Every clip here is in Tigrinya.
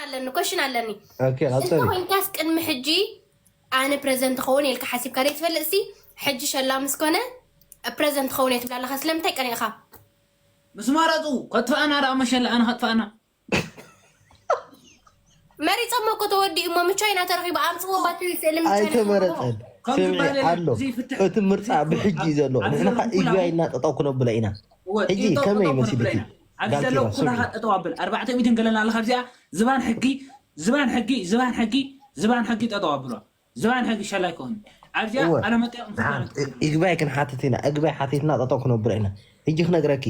ኣለኒ ኮሽን ኣለኒ ኦኬ ቀፅሊ እንተ ኮይንካስ ቅድሚ ሕጂ ኣነ ፕሬዘንት ኸውን ኢልካ ሓሲብካ ደይ ትፈልጥ ሲ ሕጂ ሸላ ምስ ኮነ ፕሬዘንት ኸውን እየ ትብላ ኣለኻ ስለምንታይ ቀኒእኻ ምስ መረፁ ከጥፍኣና ደኣ መሸላ ኣነ ከጥፍኣና መሪፆሞ እኮ ተወዲኡ እሞ ምቻይና ተረኺቡ ኣምፅዎ ባትሪ ስእሊ ምቻይና ኣይተመረፀን ከም ስምዒ ዝበለ ኣሎ እዚ ፍትሕ- እቲ ምርፃ ብሕጂ ዘሎ ኣብዚ ንሕና ዘለኹም ከዓ ኢግባይ እናጠጠው ክነብሎ ኢና ሕጂ ከመይ ይመስልኪ ኣብዚ ዘለዉ ኩላኻ ጠጠው ኣብል ኣርባዕተ ሚእትን ገለና ኣለኻ ኣብዚኣ ዝባን ሕጊ ዝባን ሕጊ ዝባን ሕጊ ዝባን ሕጊ ዝባን ሕጊ ጠጠው ኣብሎ ዝባን ሕጊ ሸላይ ከሆን ኣብዚኣ እወ። ኣለመጠየቕ ይግባይ ክንሓትት ኢና እግባይ ሓቲትና ጠጠው ክነብሎ ኢና ሕጂ ክነግረኪ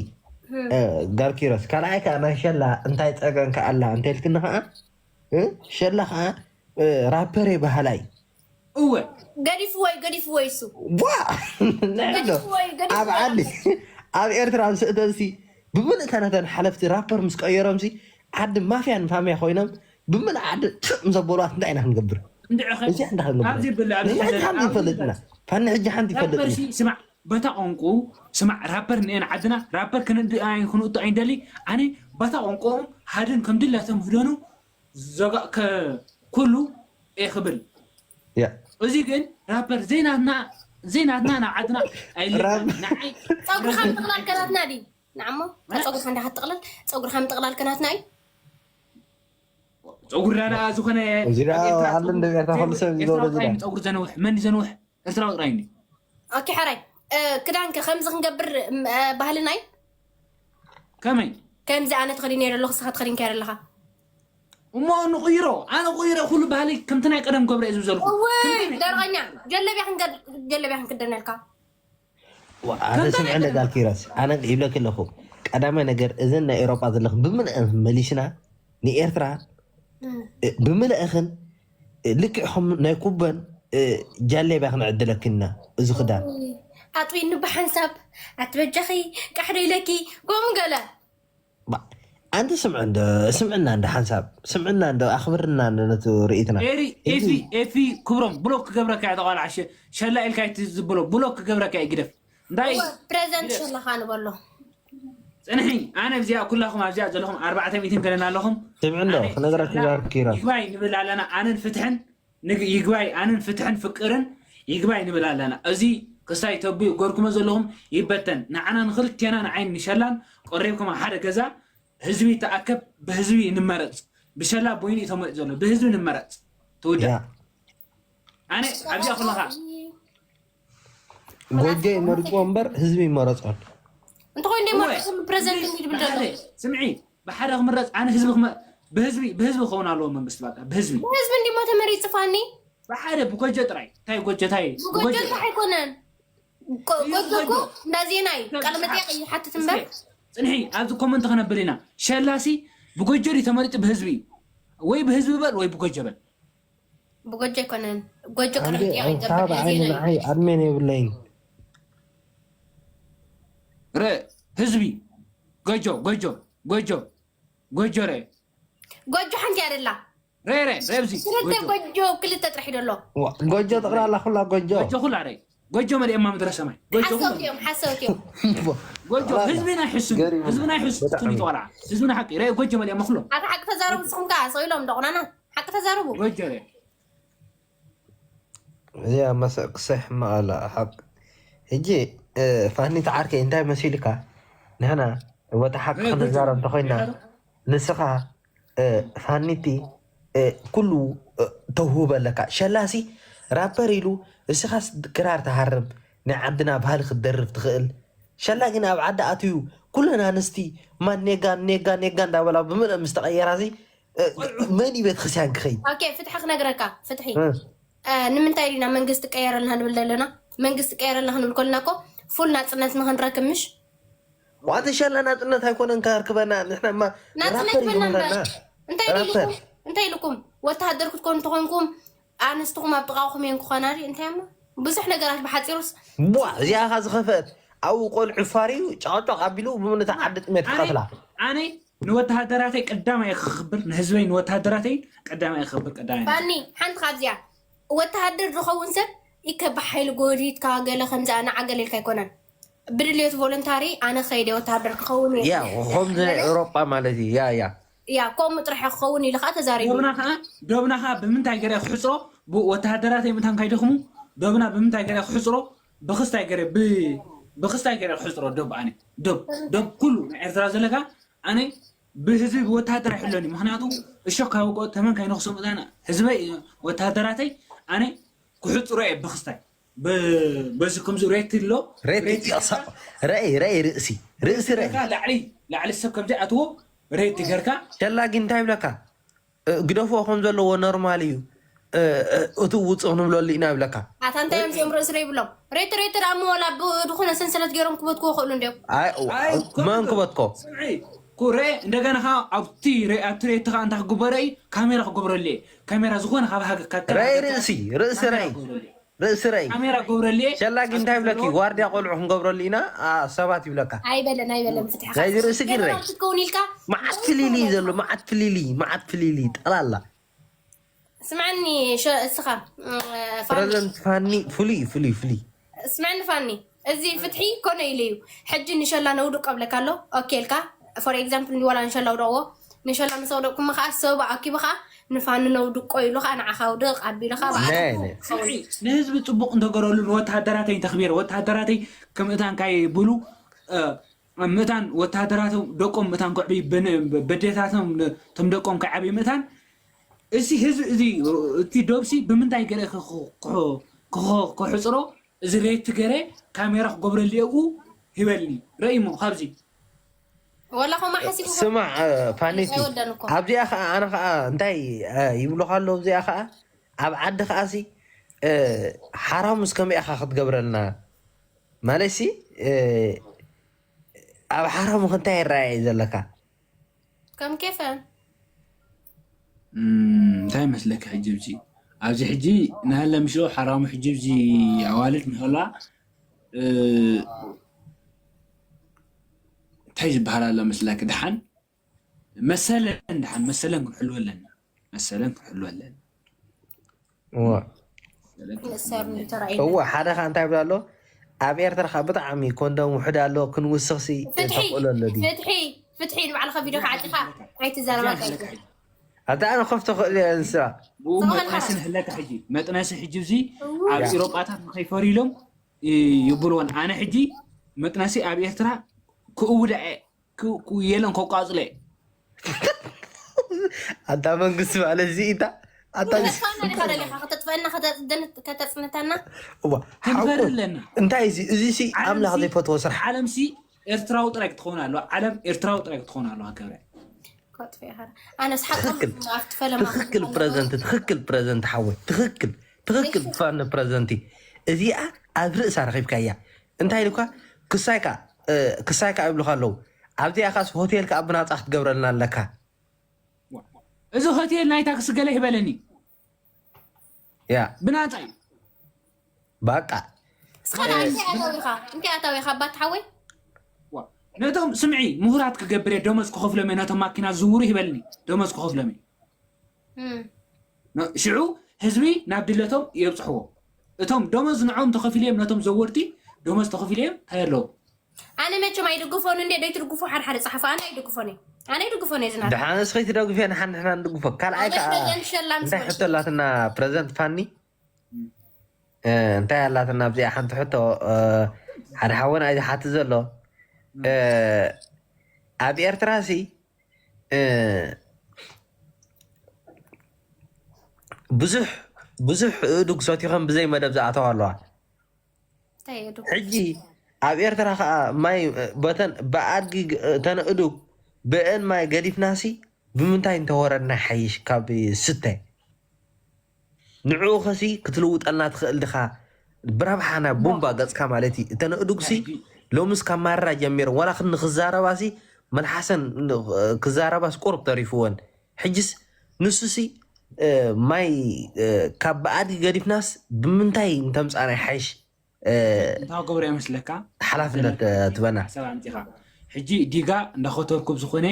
እ፣ ጋርኪሮስ ካልኣይ ከዓ ናይ ሸላ እንታይ ፀገም ከኣላ እንተልክኒ ከዓ እ፣ ሸላ ከዓ እ፣ ራፐር ባህላይ እወ ገዲፍዎ እዩ ገዲፍዎ እዩ እሱ ዋ ንሕዶ ገዲፍዎ እዩ ገዲፍዎ ኣብ ዓዲ ኣብ ኤርትራ ኣብ ስእተንሲ ብምልእተነተን ሓለፍቲ ራፐር ምስ ቀየሮምሲ ዓዲ ማፍያን ፋምያ ኮይኖም ብምልእ ዓዲ ትም ዘበሏት እንታይ ኢና ክንገብር እንድዕኸ እዚ እንታይ ክንገብር ኣብዚ ብልዕ ንሕና ሓንቲ ይፈልጥና ፋኒ ሕጂ ሓንቲ ይፈልጥና ራፐርሲ ስማዕ በታ ቋንቁ ስማዕ ራፐር ንኤን ዓድና ራፐር ክንእቱ ኣይንደሊ ኣነ በታ ቋንቁኦም ሃድን ከም ድላቶም ህደኑ ዘጋእከ ኩሉ እየ ክብል ያ እዚ ግን ራፐር ዘይናትና ዘይናትና ናብ ዓድና ኣይልናይ ፀጉርካ ምጥቕላል ከናትና ድዩ ንዓሞ ካብ ፀጉርካ እንዳ ክትጥቕለል ፀጉርካ ምጥቕላል ከናትና እዩ ፀጉርና ደኣ ዝኾነ እዚ ደኣ ኣሎ እንደ ኤርትራ ኩሉ ሰብ ዝገብሮ እዚ ደኣ። ፀጉር ዘንውሕ መን ዘንውሕ ኤርትራዊ ጥራይ እንዲ ኦኬ ሕራይ ክዳንከ ከምዚ ክንገብር ባህልና እዩ ከመይ ከምዚ ኣነ ተኸዲነ ኣለኹ ስኻ ተኸዲንካ ኣለኻ እሞ ንቕይሮ ኣነ ቕይሮ ኩሉ ባህሊ ከምቲ ናይ ቀደም ገብረ እዩ ዝብዘልኩ እወ ደርቐኛ ጀለብያ ክንገድ ጀለብያ ክንክደነልካ ኣነ ስምዐ እንደጋልኪረስ ኣነ ይብለክ ኣለኹ ቀዳማይ ነገር እዘን ናይ ኤሮጳ ዘለኹ ብምልአን መሊስና ንኤርትራ ብምልእኽን ልክዕኹም ናይ ኩበን ጃሌብያ ክንዕድለክና እዚ ክዳን ኣጥቢኒ ብሓንሳብ ኣትበጃኺ ቃሕዶ ኢለኪ ከምኡ ገለ ኣንቲ ስምዕ እንዶ ስምዕና እንዶ ሓንሳብ ስምዕና እንዶ ኣኽብርና እንዶ ነቱ ርእይትና ኤሪ ኤፊ ኤፊ ክብሮም ብሎክ ክገብረካ እየ ተቋልዓ ሸላ ኢልካ ዝብሎ ብሎክ ክገብረካ እየ ግደፍ እንታይ ፕሬዘንት ሸላኻ ንበሎ ፅንሒ ኣነ ኣብዚኣ ኩላኹም ኣብዚኣ ዘለኹም ኣርባዕተ ሚእትን ገለና ኣለኹም ስምዕ እንዶ ክነግረክ ዛርኪራ ይግባይ ንብል ኣለና ኣነን ፍትሕን ይግባይ ኣነን ፍትሕን ፍቅርን ይግባይ ንብል ኣለና እዚ ክሳይ ተቢኡ ገርኩሞ ዘለኹም ይበተን ንዓና ንክልቴና ንዓይን ንሸላን ቆሪብኩም ሓደ ገዛ ህዝቢ ይተኣከብ ብህዝቢ ንመረፅ ብሸላ ቦይኑ እዩ ተመሪፁ ዘሎ ብህዝቢ ንመረፅ ትውዳእ ኣነ ኣብዚኣ ኩለኻ ጎጆ ይመርፅዎ እምበር ህዝቢ ይመረፆን እንተኾይኑ ደሞ ኩሉ ፕሬዘንት እንዲድብል ዘሎ ስምዒ ብሓደ ክምረፅ ኣነ ህዝቢ ክመ ብህዝቢ ብህዝቢ ክኸውን ኣለዎ መንግስቲ በቃ ብህዝቢ ህዝቢ እንዲሞ ተመሪፁ ፋኒ ብሓደ ብጎጆ ጥራይ እንታይ ጎጆ እንታይ ብጎጆ ጥራሕ ኣይኮነን ጎጆ እኮ እንዳ ዜና እዩ ቃለ መጠየቅ እዩ ሓትት እምበር ፅንሒ ኣብዚ ኮመንት ክነብል ኢና ሸላሲ ብጎጆ ድዩ ተመሪጡ ብህዝቢ ወይ ብህዝቢ በል ወይ ብጎጆ በል ብጎጆ ኣይኮነን ጎጆ ቃለ መጠየቅ ይገብር ካብ እንዳ ዓይኒ ዜና እዩ ንዓይ ኣድሜን የብለይን ረ ህዝቢ ጎጆ ጎጆ ጎጆ ጎጆ ረ ጎጆ ሓንቲ ኣደላ ረ ረ ረ ኣብዚ ክልተ ጎጆ ክልተ ጥራሕ ይደሎ ዋ፣ ጎጆ ጠቕላላ ኩላ ጎጆ ጎጆ ኩላ ረ ጎጆ መሊኦማ ምድረ ሰማይ ጎጆ ኩላ ሓሰውቲ እዮም ሓሰውቲ እዮም ጎጆ ህዝብና ይሕስን ገሪሙ። ህዝብና ይሕስን ብጣዕሚ። ይቆልዓ ህዝብና ሓቂ ረ ጎጆ መሊኦማ ኩሎም ኣታ ሓቂ ተዛረቡ ንስኹም ከዓ ሰው ኢሎም ደቑናና ሓቂ ተዛረቡ ጎጆ ረ እዚኣ መሰ ክሳይ ሕማቕ ኣላ ሓቂ ሕጂ እ፣ ፋኒት ዓርከይ እንታይ መሲልካ ንሕና ወታ ሓቂ ክንዛረብ እንተኮይና ንስኻ እ፣ ፋኒቲ እ፣ ኩሉ እ፣ ተውህቦ ኣለካ ሸላሲ ራፐር ኢሉ እስኻስ ክራር ትሃርም ናይ ዓድና ባህሊ ክትደርፍ ትኽእል ሸላ ግን ኣብ ዓዲ ኣትዩ ኩለን ኣንስቲ ማን ኔጋ ኔጋ ኔጋ እንዳበላ ብምልእ ምስ ተቐየራሲ እ፣ መን እዩ ቤተክርስትያን ክኸይድ ኦኬ ፍትሒ ክነግረካ ፍትሒ እ፣ እ፣ ንምንታይ ዲና መንግስቲ ቀየረልና ንብል ዘለና መንግስቲ ቀየረልና ክንብል ከልና እኮ ፉል ናፅነት ንክንረክብ ምሽ ዋተ ሸላ ናፅነት ኣይኮነን ከርክበና ንሕናማ ናፅነት ራፐር እዩ ይበልና ክምህረና እንታይ ራፐር ኢልኩም እንታይ ኢልኩም ወተሃደር ክትኮኑ ተኾንኩም ኣንስትኹም ኣብ ጥቃኹም እየን ክኾና ድዩ እንታይ እሞ ብዙሕ ነገራት ብሓፂሩስ ቧ እዚኣ ካ ዝኸፈት ኣብኡ ቆልዑ ፋርዩ ጫቕጫቕ ኣቢሉ ብምልእታ ዓዲ ጥሜት ክቐትላ ኣነ ንወተሃደራተይ ቀዳማይ ክኽብር ንህዝበይ ንወተሃደራተይ ቀዳማይ ክኽብር ቀዳማይ ባኒ ሓንቲ ካብዚኣ ወተሃደር ዝኸውን ሰብ ይከብ ሓይሊ ጎዲትካ ገለ ከምዚ ንዓገለ ኢልካ ኣይኮነን ብድልዮት ቮለንታሪ ኣነ ከይደ ወተሃደር ክኸውን እየ ያ ከምዚ ናይ ኤውሮጳ ማለት እዩ ያ ያ ያ ከምኡ ጥራሕ ክኸውን ኢሉ ከዓ ተዛሪቡ። ዶብና ከዓ ዶብና ከዓ ብምንታይ ገረ ክሕፅሮ? ወተሃደራተይ ምእንታን ካይደኽሙ ዶብና ብምንታይ ገረ ክሕፅሮ? ብክስታይ ገረ ብክስታይ ገረ ክሕፅሮ? ዶብ ኣነ ዶብ ዶብ ኩሉ ናይ ኤርትራ ዘለካ ኣነ ብህዝቢ ብወተሃደር ኣይሕሎኒ። ምክንያቱ እሾ ካብ ወቅኦ ተመን ካይነክሶ ምእንታን ህዝበይ ወተሃደራተይ ኣነ ክሕፅሮ እየ ብክስታይ በዚ ከምዚ ሬት ኣሎ ሬት ይጥቕሳ ረይ ረይ ርእሲ ርእሲ ረይ ላዕሊ ላዕሊ ሰብ ከምዚ ኣትዎ ሬት ገርካ ሸላጊ እንታይ ይብለካ ግደፍዎ ከም ዘለዎ ኖርማል እዩ እቲ ውፅእ ክንብለሉ ኢና ይብለካ ኣታ እንታይ እዮም እዚኦም ርእሲ ዘይብሎም ሬት ሬት ደኣ እሞ ወላ ብድኾነ ሰንሰለት ገይሮም ክበትክዎ ይኽእሉ እንዲዮም መን ክበትኮ ኩረ እንደገና ከዓ ኣብቲ ኣብቲ ሬት ከዓ እንታይ ክግበረ እዩ ካሜራ ክገብረሉ እየ ካሜራ ዝኾነ ካብ ሃገር ረይ ርእሲ ርእሲ ረይ ርእሲ ረይ ካሜራ ገብረልየ ሸላጊ እንታይ ይብለኪ ዋርድያ ቆልዑ ክንገብረሉ ኢና ሰባት ይብለካ ኣይበለን ኣይበለን ፍትሕኻ ናይዚ ርእሲ ግን ረይ ክትከውን ኢልካ መዓት ፍሊሊ እዩ ዘሎ መዓት ፍሊሊ መዓት ፍሊሊ ጠላላ ስምዓኒ እስኻ ፕረዘንት ፋኒ ፍሉይ ፍሉይ ፍሉይ ስምዓኒ ፋኒ እዚ ፍትሒ ኮነ ኢሉ እዩ ሕጂ ንሸላ ነውድቅ ኣብለካ ኣሎ ኦኬ ኢልካ for example ንወላ ንሸላ ውደቕዎ ንሸላ ምስ ኣውደቅኩም ከዓ ሰብ ኣኪቡ ከዓ ንፋኒ ነውድቆ ኢሉ ከዓ ንዓኻ ውድቕ ኣቢሉ ከዓ ናይ ንህዝቢ ፅቡቅ እንተገረሉ ንወተሃደራተይ እንተኽቢረ ወተሃደራተይ ከምእታን ካይ ብሉ ምእታን ወተሃደራቶም ደቆም ምእታን ክዕብይ በዴታቶም ቶም ደቆም ክዓብይ ምእታን እዚ ህዝቢ እዚ እቲ ዶብሲ ብምንታይ ገለ ክሕፅሮ እዚ ሬት ገረ ካሜራ ክገብረሉ የብኡ ሂበልኒ ረእሞ ካብዚ ወላ ኸማ ሓሲቡ ስማዕ ፋኒቲ ኣይወደን እኮ ኣብዚኣ ከዓ ኣነ ከዓ እንታይ ይብሉካ ኣለዉ እዚኣ ከዓ ኣብ ዓዲ ከዓሲ ሓራሙስ ከመይ ኢኻ ክትገብረልና ማለት ሲ ኣብ ሓራሙ ክንታይ ይረኣየ ዘለካ ከም ኬፈ እንታይ መስለካ ሕጂ ብዚ ኣብዚ ሕጂ ናሃለ ምሽ ሓራሙ ሕጂ ብዚ ኣዋልድ ንኸላ እንታይ ዝበሃል ኣሎ መስለክ ድሓን መሰለን ድሓን መሰለን ክንሕልወ ኣለና መሰለን ክንሕልወ ኣለና ንእሰር እንተራእዩ እወ ሓደ ካ እንታይ ይብል ኣሎ ኣብ ኤርትራ ካ ብጣዕሚ ኮንዶም ውሕድ ኣሎ ክንውስኽሲ ፍትሒ ተኽእሎ ኣሎ ድዩ ፍትሒ ፍትሒ ንባዕልካ ቪድዮ ክዓጢኻ ኣይትዛረባ እንታይ ኣለካ ሕጂ ኣብታ ኣነ ከፍቶ ክእል እየ ንስራ ብኡ መጥነሲ ንህለካ ሕጂ መጥነሲ ሕጂ እዚ ኣብ ኢሮጳታት ንከይፈርዩ ኢሎም ይብልዎን ኣነ ሕጂ መጥነሲ ኣብ ኤርትራ ክእውዳ እየ ክእውዳ የለን ከቋፅለ ኣንታ መንግስቲ ማለት እዚ ኢታ ኣንታ ተስፋና ዲኻ ደሊኻ ከተጥፈአና ከተጽንተና እዋ ክንፈሪ ኣለና እንታይ እዚ እዚ ሲ ኣምላኽ ዘይፈትዎ ስራሕ ዓለም ሲ ኤርትራዊ ጥራይ ክትኸውን ኣለዋ ዓለም ኤርትራዊ ጥራይ ክትኸውን ኣለዋ ክብረ ኣነስ ሓቅም ኣብቲ ፈለማ ትክክል ፕረዘንት ትክክል ፕረዘንት ሓወይ ትክክል ትክክል ፋነ ፕረዘንቲ እዚኣ ኣብ ርእሳ ረኺብካያ እንታይ ኢልኳ ክሳይካ ክሳይካ ይብልካ ኣለዉ ኣብዚኣ ካስ ሆቴል ከዓ ብናፃ ክትገብረልና ኣለካ እዚ ሆቴል ናይ ታክሲ ገለ ይበለኒ ያ ብናፃ እዩ ባቃ እስኻ እንታይ ኣታዊኻ እንታይ ኣታዊኻ ኣባት ሓወይ ነቶም ስምዒ ምሁራት ክገብር እየ ደሞዝ ክኸፍሎም እየ ነቶም ማኪና ዝዝውሩ ይበልኒ ደሞዝ ክኸፍሎም እየ ሽዑ ህዝቢ ናብ ድለቶም የብፅሕዎ እቶም ደሞዝ ንዖም ተኸፊልዮም ነቶም ዘወርቲ ደሞዝ ተኸፊልዮም እንታይ ኣለዎ ኣነ መቸም ኣይድግፎን እንዴ ደይትድግፎ ሓድሓደ ፀሓፉ ኣነ ኣይድግፎን እየ ኣነ ኣይድግፎን እየ ዝና ድሓንስ ከይትደግፍዮ ንሓንሕና ንድግፎ ካልኣይ ከዓ ሸላም እንታይ ሕቶ ኣላትና ፕረዚደንት ፋኒ እንታይ ኣላትና ኣብዚኣ ሓንቲ ሕቶ ሓደ ሓወና እዩ ዝሓትት ዘሎ ኣብ ኤርትራ ሲ ብዙሕ ብዙሕ እዱግ ሰቲኸም ብዘይ መደብ ዝኣተዋ ኣለዋ ሕጂ ኣብ ኤርትራ ከዓ ማይ በተን ብኣድጊ ተነእዱግ ብእን ማይ ገዲፍናሲ ብምንታይ እንተወረድና ሓይሽ ካብ ስተ ንዕኡ ኸሲ ክትልውጠልና ትኽእል ድኻ ብረብሓ ናይ ቡምባ ገፅካ ማለት እዩ እተን እዱግሲ ሎምስ ካብ ማራ ጀሚሮም ዋላ ክንክዛረባሲ መልሓሰን ክዛረባስ ቁሩብ ተሪፍወን ሕጅስ ንሱሲ ማይ ካብ ብኣድጊ ገዲፍናስ ብምንታይ እንተምፃናይ ሓይሽ እንታይ ገብረ ይመስለካ ሓላፍነት ትበና ሰብ ኣምፂኻ ሕጂ ዲጋ እንዳኸተርኩ ዝኾነ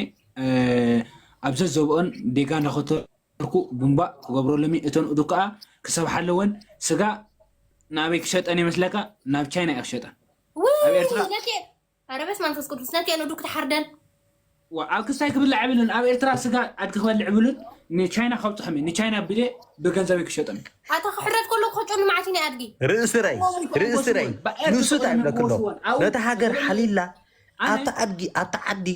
ኣብ ዘዘብኦን ዲጋ እንዳኸተርኩ ቡምባ ክገብረሎም እተን እዱ ከዓ ክሰብ ሓለወን ስጋ ናበይ ክሸጠን ይመስለካ ናብ ቻይና እዩ ክሸጠን ኣብ ኤርትራ ኣረ በስመ መንፈስ ቅዱስ ነቲ እዱ ክትሓርደን ዋ፣ ኣብ ክስታይ ክብላዕ የብሉን። ኣብ ኤርትራ ስጋ ኣድጊ ክበልዕ የብሉን። ንቻይና ከብፅሖም እየ። ንቻይና ቢለ ብገንዘበይ ክሸጦም እየ። ኣታ ክሕረድ ከሎ ክኸጨሉ መዓት እዩ ናይ ኣድጊ። ርእሲ ራይ፣ ርእሲ ራይ። ንሱ እንታይ ይብለክ ኣሎ? ነታ ሃገር ሓሊላ ኣብታ ኣድጊ ኣብታ ዓዲ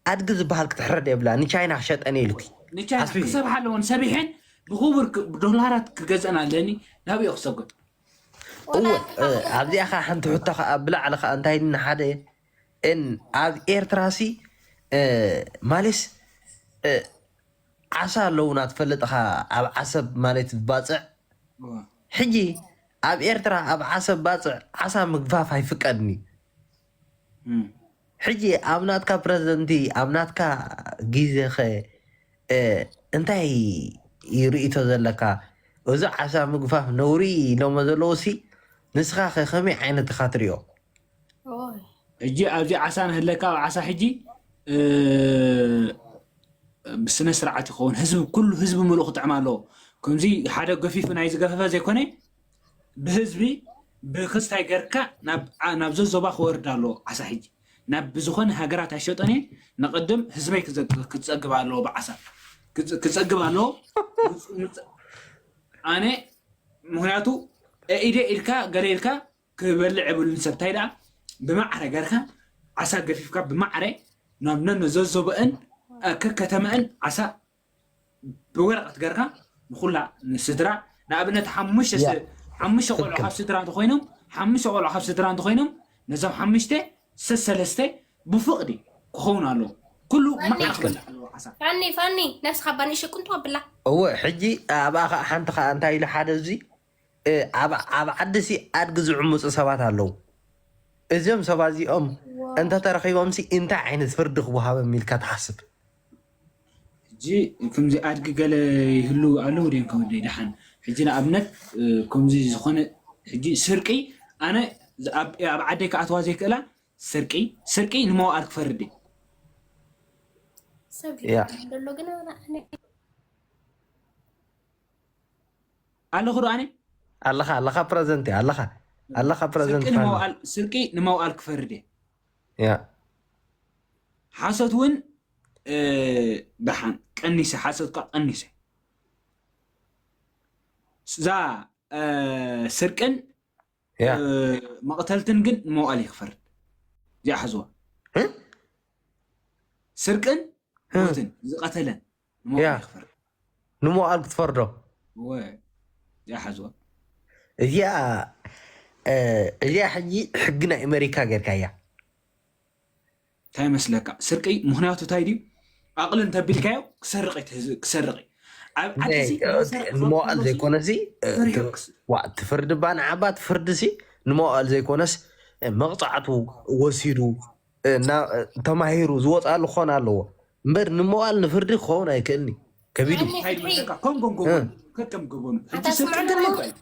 ኣድጊ ዝበሃል ክትሕረድ የብላ። ንቻይና ክሸጠን ኢልኪ ንቻይና ኣስፊ። ክሰብሓ ኣለዎን ሰቢሐን ብኽቡር ክ- ብዶላራት ክገዝአን ኣለኒ። ናብኡ ክሰጉድ። እወ፣ እ፣ ኣብዚኣ ኸዓ ሓንቲ ሕቶ ኸዓ ብላዕሊ ኸዓ እንታይ ኢልና ሓደ እን ኣብ ኤርትራ ሲ እ፣ ማለስ እ፣ ዓሳ ኣለውና ትፈልጥኻ ኣብ ዓሰብ ማለት ባፅዕ እወ። ሕጂ ኣብ ኤርትራ ኣብ ዓሰብ ባፅዕ ዓሳ ምግፋፍ ኣይፍቀድኒ እም። ሕጂ ኣብ ናትካ ፕረዚደንቲ ኣብ ናትካ ግዜ ኸ እ፣ እንታይ እዩ ርእቶ ዘለካ? እዚ ዓሳ ምግፋፍ ነውሪ ኢሎሞ ዘለዉ ሲ ንስኻ ኸ ከመይ ዓይነት ኢኻ ትሪኦ? ኦይ። ሕጂ ኣብዚ ዓሳ ንህለካ ኣብ ዓሳ ሕጂ እ፣ ብስነ ስርዓት ይኸውን። ህዝቢ ኩሉ ህዝቢ ምሉእ ክጥዕም ኣለዎ። ከምዚ ሓደ ገፊፉ ናይ ዝገፈፈ ዘይኮነ ብህዝቢ ብክስታይ ገርካ ናብ ናብ ዘዞባ ክወርድ ኣለዎ። ዓሳ ሕጂ ናብ ብዝኾነ ሃገራት ኣይሸጦን እየ። ንቕድም ህዝበይ ክዘ- ክጸግብ ኣለዎ። ብዓሳ ክጽ- ክጸግብ ኣለዎ። ኣነ ምክንያቱ ኢደ ኢልካ ገለ ኢልካ ክበልዕ የብሉን ሰብ። እንታይ ደኣ ብማዕረ ገርካ ዓሳ ገፊፍካ ብማዕረ ናብ ነነ ዘዞበአን ከከተመአን ዓሳ ብወረቐት ገርካ ንኹላ ንስድራ ንኣብነት ሓሙሽተ ያ። ስ- ሓሙሽተ ቆልዑ ትክክል። ካብ ስድራ እንተኮይኖም ሓሙሽተ ቆልዑ ካብ ስድራ እንተኮይኖም ነዞም ሓሙሽተ ሰሰለስተ ብፍቕዲ ክኸውን ኣለዎ። ኩሉ ማዕረ ትክክል። ክበልዕ ኣለዎ ዓሳ። ፋኒ ፋኒ ነብስኻ ባንሽ ቁንቶ ኣብላ። እወ ሕጂ ኣብኣ ከዓ ሓንቲ ከዓ እንታይ ኢሉ ሓደ እዚ እ፣ ኣብ ኣብ ዓዲ ሲ ኣድጊ ዝዕምፁ ሰባት ኣለዉ። እዚኦም ሰባት እዚኦም እንተተረኺቦም ሲ እንታይ ዓይነት ፍርዲ ክወሃቦም ኢልካ ትሓስብ? ሕጂ ከምዚ ኣድጊ ገለ ይህሉ ኣለዉ ድዮም ከወደይ ደሓን? ሕጂ ንኣብነት እ፣ ከምዚ ዝኾነ ሕጂ ስርቂ ኣነ ዝ- ኣብ ኣብ ዓደይ ክኣትዋ ዘይክእላ ስርቂ ስርቂ ንመዋኣል ክፈርድ እየ። ሰብ ያ። ይፈርድ ዘሎ ግን ኣነ ኣለኹ ዶ ኣነ ኣለኻ ኣለኻ ፕረዘንት ኣለኻ ኣለኻ ፕረዘንት ስርቂ ንመውኣል ስርቂ ንመውኣል ክፈርድ እየ። ያ ሓሶት እውን እ፣ ደሓን ቀኒሰ ሓሶት ካ ቀኒሰ እዛ እ፣ ስርቅን ያ እ፣ መቕተልትን ግን ንመውኣል እየ ክፈርድ። እዚኣ ሓዝዋ እ? ስርቅን እ። ሞትን ዝቐተለን ንመውኣል ያ። እየ ክፈርድ። ንመውኣል ክትፈርዶ እወ እዚኣ ሓዝዋ እዚኣ እ፣ እዚኣ ሕጂ ሕጊ ናይ ኣሜሪካ ጌርካ እያ እንታይ መስለካ ስርቂ ምክንያቱ እንታይ ድዩ ኣቕሊ እንተቢልካዮ ክሰርቕ እዩ ትህዝ- ክሰርቕ እዩ ኣብ ዓዲ እዚ ናይ- ንመውኣል ዘይኮነ ሲ እ፣ ፍርዮ ክስ- ዋ፣ ትፍርድ ባ ንዓባ ትፍርድ ሲ ንመውኣል ዘይኮነስ እ፣ መቕፃዕቱ ወሲዱ እ፣ እና- እ፣ ተማሂሩ ዝወፅኣሉ ክኾን ኣለዎ እምበር ንመውኣል ንፍርዲ ክኸውን ኣይክእልኒ ከቢዱ ኣነ እንታይ ፍትሒ። ድመሰካ ከም ጎንጎ እ። ከከም ገበኑ ሕጂ ኣታ ስርቂ ስምዕና እንተለካ እዩ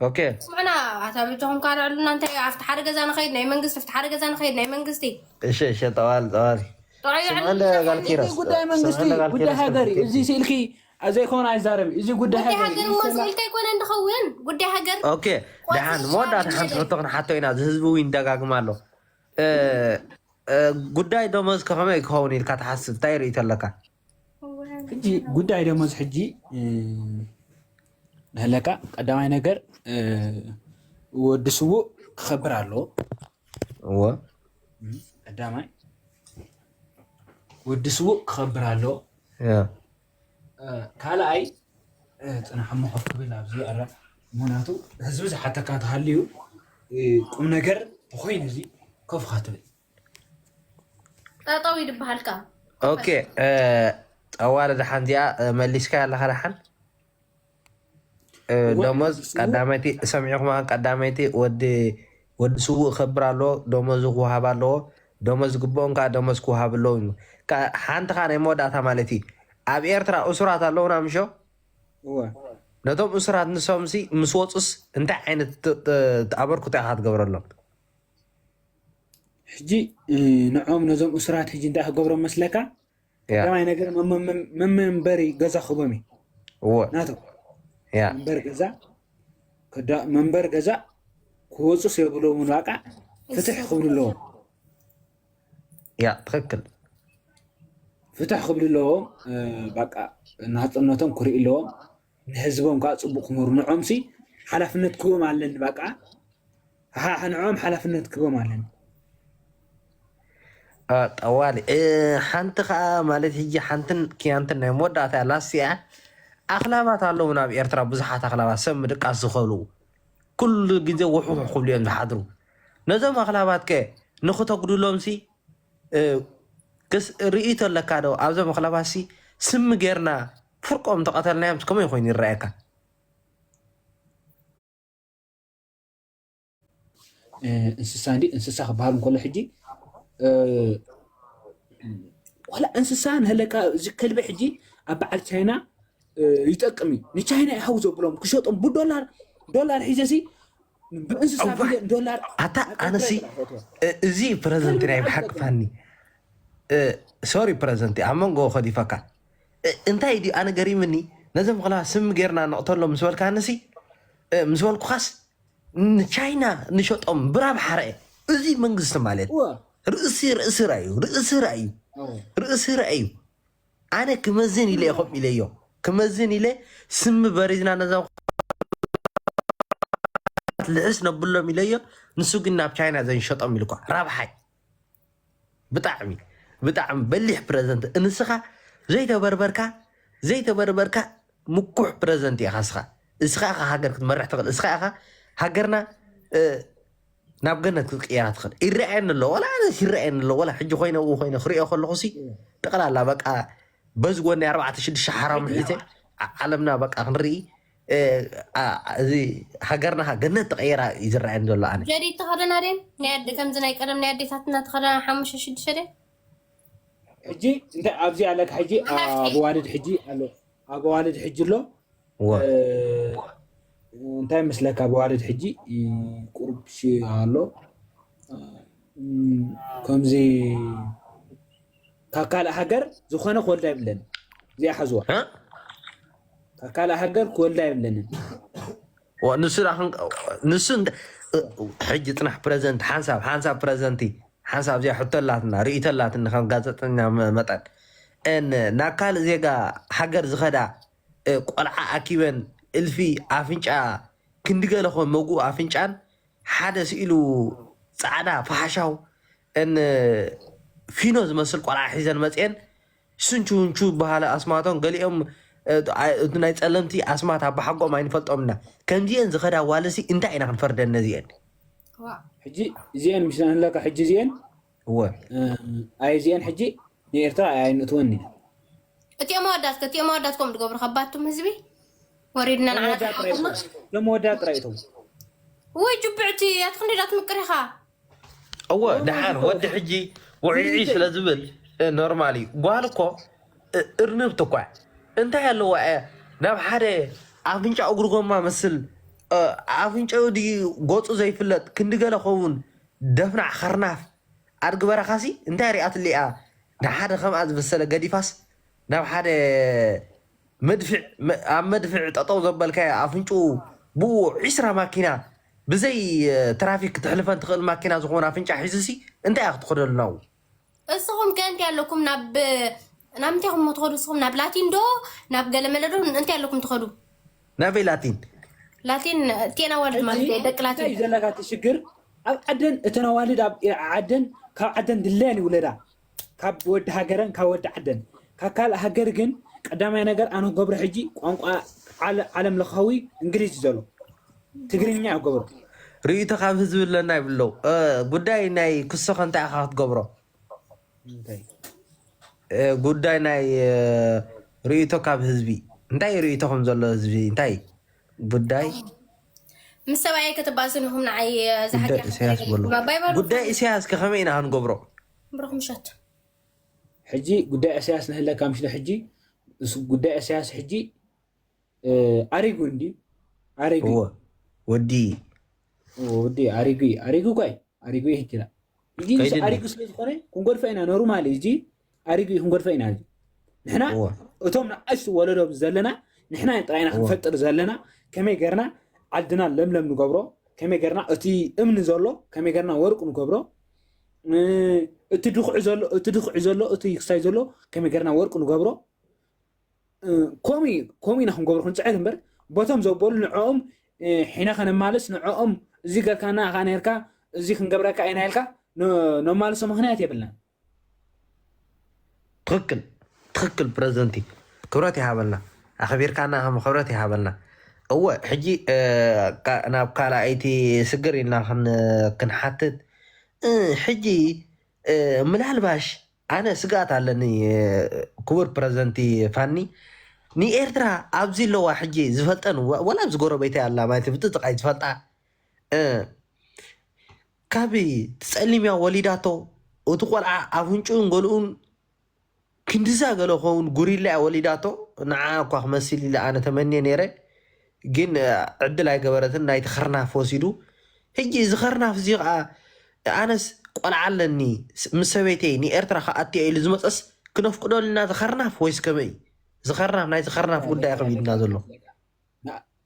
ኦኬ ስምዕና ኣታ በጃኹም ካልዕሉና እንታይ ኣብቲ ሓደ ገዛ ንኸይድ ናይ መንግስቲ ኣብቲ ሓደ ገዛ ንኸይድ ናይ መንግስቲ እሺ እሺ ጠዋል ጠዋል ጥዑይ ስምዕን ዳጋል ኪሮስ እዚ ጉዳይ መንግስቲ ስምዕን ዳጋል ጉዳይ ኪሮስ ሃገር እዩ። እዚ ስኢልኪ ዘይኮነ ኣይዛረብ እዩ። እዚ ጉዳይ ጉዳይ ሃገር እዩ። ሃገር እሞ ይሰላ- ስኢልካ ኣይኮነ እንድኸውን ጉዳይ ሃገር ኦኬ ቆይ ደሓን መወዳእታ ሓንቲ ሕቶ ክንሓቶ ኢና እዚ ህዝቢ እውን ይደጋግም ኣሎ እ፣ እ፣ ጉዳይ ደሞዝ ከ ከመይ ክኸውን ኢልካ ትሓስብ እንታይ ርእይቶ ኣለካ ሕጂ ጉዳይ ደሞዝ ሕጂ እ፣ ንህለካ ቀዳማይ ነገር እ፣ ወዲ ስዉእ ክኸብር ኣለዎ እወ ቀዳማይ ወዲ ስዉእ ክኸብር ኣለዎ ያ እ፣ ካልኣይ እ፣ ፅናሕ እሞ ኮፍ ክብል ኣብዚ ኣረ ምክንያቱ ህዝቢ ዝሓተካ ተሃልዩ እ፣ ቁም ነገር ተኮይኑ እዚ ኮፍ ካ ትብል ጠጠው ይድበሃልካ ኦኬ እ፣ ጠዋለ ደሓን እዚኣ እ፣ መሊስካ ኣለካ ደሓን እ፣ ወ- ደሞዝ ቀዳመይቲ ሰሚዕኹም ቀዳመይቲ ወዲ ወዲ ስዉእ ክኸብር ኣለዎ ደሞዙ ክወሃብ ኣለዎ ደሞዝ ዝግብኦም ከዓ ደሞዝ ክወሃብ ኣለዎ እዩ ከ- ሓንቲ ከዓ ናይ መወዳእታ ማለት እዩ ኣብ ኤርትራ እሱራት ኣለውና ምሾ እወ ነቶም እሱራት ንሶምሲ ምስ ወፁስ እንታይ ዓይነት ት- ት- ኣበርክቶ ኢኻ ትገብረሎም ሕጂ እ፣ ንዖም ነዞም እሱራት ሕጂ እንታይ ክገብሮም መስለካ ያ ቀዳማይ ነገር መመ- መመንበሪ ገዛ ክቦም እዩ እወ ናቶም ያ መንበር ገዛ ከዳ መንበር ገዛ ክወፁስ የብሎምን ዋቃ ፍትሕ ክብሉ ኣለዎም ያ ትክክል ፍትሕ ክብሉ ኣለዎም። በቃ ናፅነቶም ክርኢ ኣለዎም። ንህዝቦም ከዓ ፅቡቅ ክመሩ ንዖምሲ ሓላፍነት ክህቦም ኣለኒ። በቃ ንዖም ሓላፍነት ክህቦም ኣለኒ። ጠዋሊ ሓንቲ ከዓ ማለት ሕጂ ሓንትን ክያንትን ናይ መወዳእታ ላስቲያ ኣኽላባት ኣለዉ ናብ ኤርትራ ብዙሓት ኣኽላባት ሰብ ምድቃስ ዝኸሉ ኩሉ ግዜ ውሕውሕ ክብሉ እዮም ዝሓድሩ። ነዞም ኣኽላባት ከ ንኽተጉድሎም ሲ ክስ ርእይቶ ኣለካ ዶ? ኣብዞም ኣኽላባት ሲ ስሚ ጌርና ፍርቆም ተቐተልናዮም ከመይ ኮይኑ ይረኣየካ? እንስሳ እንዲ እንስሳ ክበሃል እንከሎ ሕጂ ዋላ እንስሳ ንህለካ እዚ ከልቢ ሕጂ ኣብ በዓል ቻይና ይጠቅም እዩ። ንቻይና ይሃው ዘብሎም ክሸጦም ብዶላር ዶላር ሒዘ ሲ ብእንስሳ ቢልዮን ዶላር ኣታ ኣነሲ እዚ ፕረዘንት ናይ ብሓቂ ፋኒ ሶሪ ፕረዘንት ኣብ መንጎ ከዲፈካ እንታይ ድዩ ኣነ ገሪምኒ ነዞም ክላ ስም ጌርና ነቕተሎም ምስ በልካ ኣነሲ ምስ በልኩኻስ ንቻይና ንሸጦም ብራብ ሓረአ እዚ መንግስቲ ማለት ርእሲ ርእሲ ራእዩ ርእሲ ራእዩ ርእሲ ራእዩ ኣነ ክመዝን ኢለ ይኸም ኢለዮ ክመዝን ኢለ ስሚ በሪዝና ነዛ ልሕስ ነብሎም ኢለዮ ንሱ ግን ናብ ቻይና ዘንሸጦም ኢልኳ ራብሓይ ብጣዕሚ ብጣዕሚ በሊሕ ፕረዘንት እንስኻ ዘይተበርበርካ ዘይተበርበርካ ምኩሕ ፕረዘንት ኢኻ እስኻ እስኻ ኢኻ ሃገር ክትመርሕ ትኽእል እስኻ ኢኻ ሃገርና ናብ ገነት ክትቅየራ ትኽእል ይረኣየኒ ኣሎ ወላ ኣነስ ይረኣየኒ ኣሎ ወላ ሕጂ ኮይነ ው ኮይነ ክሪኦ ከለኹ ሲ ጠቕላላ በቃ በዚ ጎኒ ኣርባዕተ ሽዱሽተ ሓራሙ ሒዘ ዓለምና በቃ ክንርኢ እዚ ሃገርና ገነት ተቐየራ እዩ ዝረኣየኒ ዘሎ ኣነ ጀዲድ ተኸደና ደን ናይ ኣደ ከምዚ ናይ ቀደም ናይ ኣዴታትና ተኸደና ሓሙሽተ ሽዱሽተ ደን ሕጂ እንታይ ኣብዚ ኣለካ ሕጂ ኣዋልድ ሕጂ ኣሎ ኣዋልድ ሕጂ ኣሎ እንታይ መስለካ ብዋልድ ሕጂ ቁርብ ኣሎ ከምዚ ካብ ካልእ ሃገር ዝኾነ ክወልዳ ይብለን እዚኣ ሓዝዋ ካብ ካልእ ሃገር ክወልዳ ይብለንን ንሱ ንሱ ሕጂ ፅናሕ ፕረዘንት ሓንሳብ ሓንሳብ ፕረዘንቲ ሓንሳብ እዚኣ ሕቶ ኣላትና ርእይቶ ኣላትኒ ከም ጋዜጠኛ መጠን ን ናብ ካልእ ዜጋ ሃገር ዝኸዳ ቆልዓ ኣኪበን እልፊ ኣፍንጫ ክንዲ ገለ ኮን መጉኡ ኣፍንጫን ሓደ ስኢሉ ፃዕዳ ፋሓሻው ን ፊኖ ዝመስል ቆልዓ ሒዘን መፅኤን ስንቹ ንቹ በሃለ ኣስማቶም ገሊኦም ናይ ፀለምቲ ኣስማት ኣባሓጎም ኣይንፈልጦም ኢና ከምዚአን ዝኸዳ ዋልሲ እንታይ ኢና ክንፈርደን ነዚአን ሕጂ እዚአን ምስ ንህለካ ሕጂ እዚአን እወ ኣይ እዚአን ሕጂ ንኤርትራ ኣይንእትወን ኢና እቲኦም ኣወዳት እቲኦም ኣወዳት ከም ዝገብሩ ከባትም ህዝቢ ወሪድና ንዓና እቶም መወዳት ጥራይ እቶም ወይ ጅብዕቲ ኣትክንዲ ዳትምቅር ኢኻ እወ ደሓር ወዲ ሕጂ ውዒዒ ስለ ዝብል ኖርማል እዩ ጓል እኮ እርንብቲ እኳ እንታይ ኣለዋ እያ ናብ ሓደ ኣፍንጫ እግሪ ጎማ መስል ኣፍንጫኡ ድዩ ገፁ ዘይፍለጥ ክንዲ ገለ ኸውን ደፍናዕ ኸርናፍ ኣድጊ በረኻሲ እንታይ ሪኣትሉ እያ ንሓደ ከምኣ ዝበሰለ ገዲፋስ ናብ ሓደ መድፍዕ ኣብ መድፍዕ ጠጠው ዘበልካዮ ኣፍንጭኡ ብኡ ዒስራ ማኪና ብዘይ ትራፊክ ክትሕልፈን ትኽእል ማኪና ዝኾነ ኣፍንጫ ሒዙሲ እንታይ እያ ክትኸደሉ ናው እስኹም ከ እንታይ ኣለኩም ናብ ናብ እንታይ ኹም ትኸዱ እስኹም ናብ ላቲን ዶ ናብ ገለመለ ዶ እንታይ ኣለኩም ትኸዱ ናበይ ላቲን ላቲን ቴና ዋልድ ማለት እዩ ደቂ ላቲን እዩ ዘለካ እቲ ሽግር ኣብ ዓደን እተን ኣዋልድ ኣብ ዓደን ካብ ዓደን ድለያን ይውለዳ ካብ ወዲ ሃገረን ካብ ወዲ ዓደን ካብ ካልእ ሃገር ግን ቀዳማይ ነገር ኣነ ክገብሮ ሕጂ ቋንቋ ዓለም ለኻዊ እንግሊዝ እዩ ዘሎ ትግርኛ ይገብሮ ርእይቶ ካብ ህዝቢ ኣለና ይብለው ጉዳይ ናይ ክሶኸ እንታይ ኢኻ ክትገብሮ ጉዳይ ናይ ርእይቶ ካብ ህዝቢ እንታይ ርእይቶ ከም ዘሎ ህዝቢ እንታይ ጉዳይ ምስ ሰብኣየ ከተባእሱን ኢኹም ንዓይ ጉዳይ ኢሳያስ በሉ ጉዳይ ኢሳያስ ከ ከመይ ኢና ክንገብሮ ብሩኽ ምሸት ሕጂ ጉዳይ ኢሳያስ ንህለካ ምሽለ ሕጂ ጉዳይ ኢሳያስ ሕጂ ኣሪጉ እንዲ ኣሪጉ ወዲ ወዲ ኣሪጉ ኣሪጉ ኳይ ኣሪጉ ይህጅላ እዚ ኣሪጉ ስለ ዝኾነ ክንጎድፈ ኢና ኖርማል እዚ ኣሪጉ ክንጎድፈ ኢና እዚ ንሕና እቶም ንኣሽቱ ወለዶ ዘለና ንሕና ጥራይና ክንፈጥር ዘለና ከመይ ገርና ዓድና ለምለም ንገብሮ ከመይ ገርና እቲ እምኒ ዘሎ ከመይ ገርና ወርቁ ንገብሮ እቲ ድኹዒ ዘሎ እቲ ድኹዒ ዘሎ እቲ ክሳይ ዘሎ ከመይ ገርና ወርቂ ንገብሮ? ከምኡ ከምኡ ኢና ክንገብሮ ክንፅዕር እምበር፣ በቶም ዘበሉ ንዕኦም ሒና ከነማልስ፣ ንዕኦም እዚ ገርካና ኢኻ ነርካ፣ እዚ ክንገብረካ ኢና ኢልካ ነማልሶ ምክንያት የብልና። ትክክል ትክክል ፕረዚደንቲ፣ ክብረት ይሃበልና። ኣኽቢርካና ከም ክብረት ይሃበልና። እወ ሕጂ ናብ ካልኣይቲ ስግር ኢልና ክንሓትት። ሕጂ ምላልባሽ ኣነ ስግኣት ኣለኒ። ክቡር ፕረዚደንቲ ፋኒ፣ ንኤርትራ ኣብዚ ኣለዋ ሕጂ ዝፈልጠን፣ ወላ ኣብዚ ጎረቤተይ ኣላ ማለት ብጥጥቃይ ዝፈልጣ፣ ካብ ትጸሊምያ ወሊዳቶ፣ እቲ ቆልዓ ኣፍንጭኡን ገለኡን ክንድዛ ገለ ኸውን ጉሪላ እያ ወሊዳቶ። ንዓ እኳ ክመስል ኢለ ኣነ ተመንየ ነይረ፣ ግን ዕድል ኣይገበረትን። ናይቲ ኸርናፍ ወሲዱ። ሕጂ እዚ ኸርናፍ እዚ ከዓ ኣነስ ቆልዓ ኣለኒ፣ ምስ ሰበይተይ ንኤርትራ ክኣትያ ኢሉ ዝመፀስ ክነፍቅደሉ ኢና ዝኸርናፍ ወይስ ከመይ? ዝኸርናፍ ናይቲ ኸርናፍ ጉዳይ ከቢድና ዘሎ።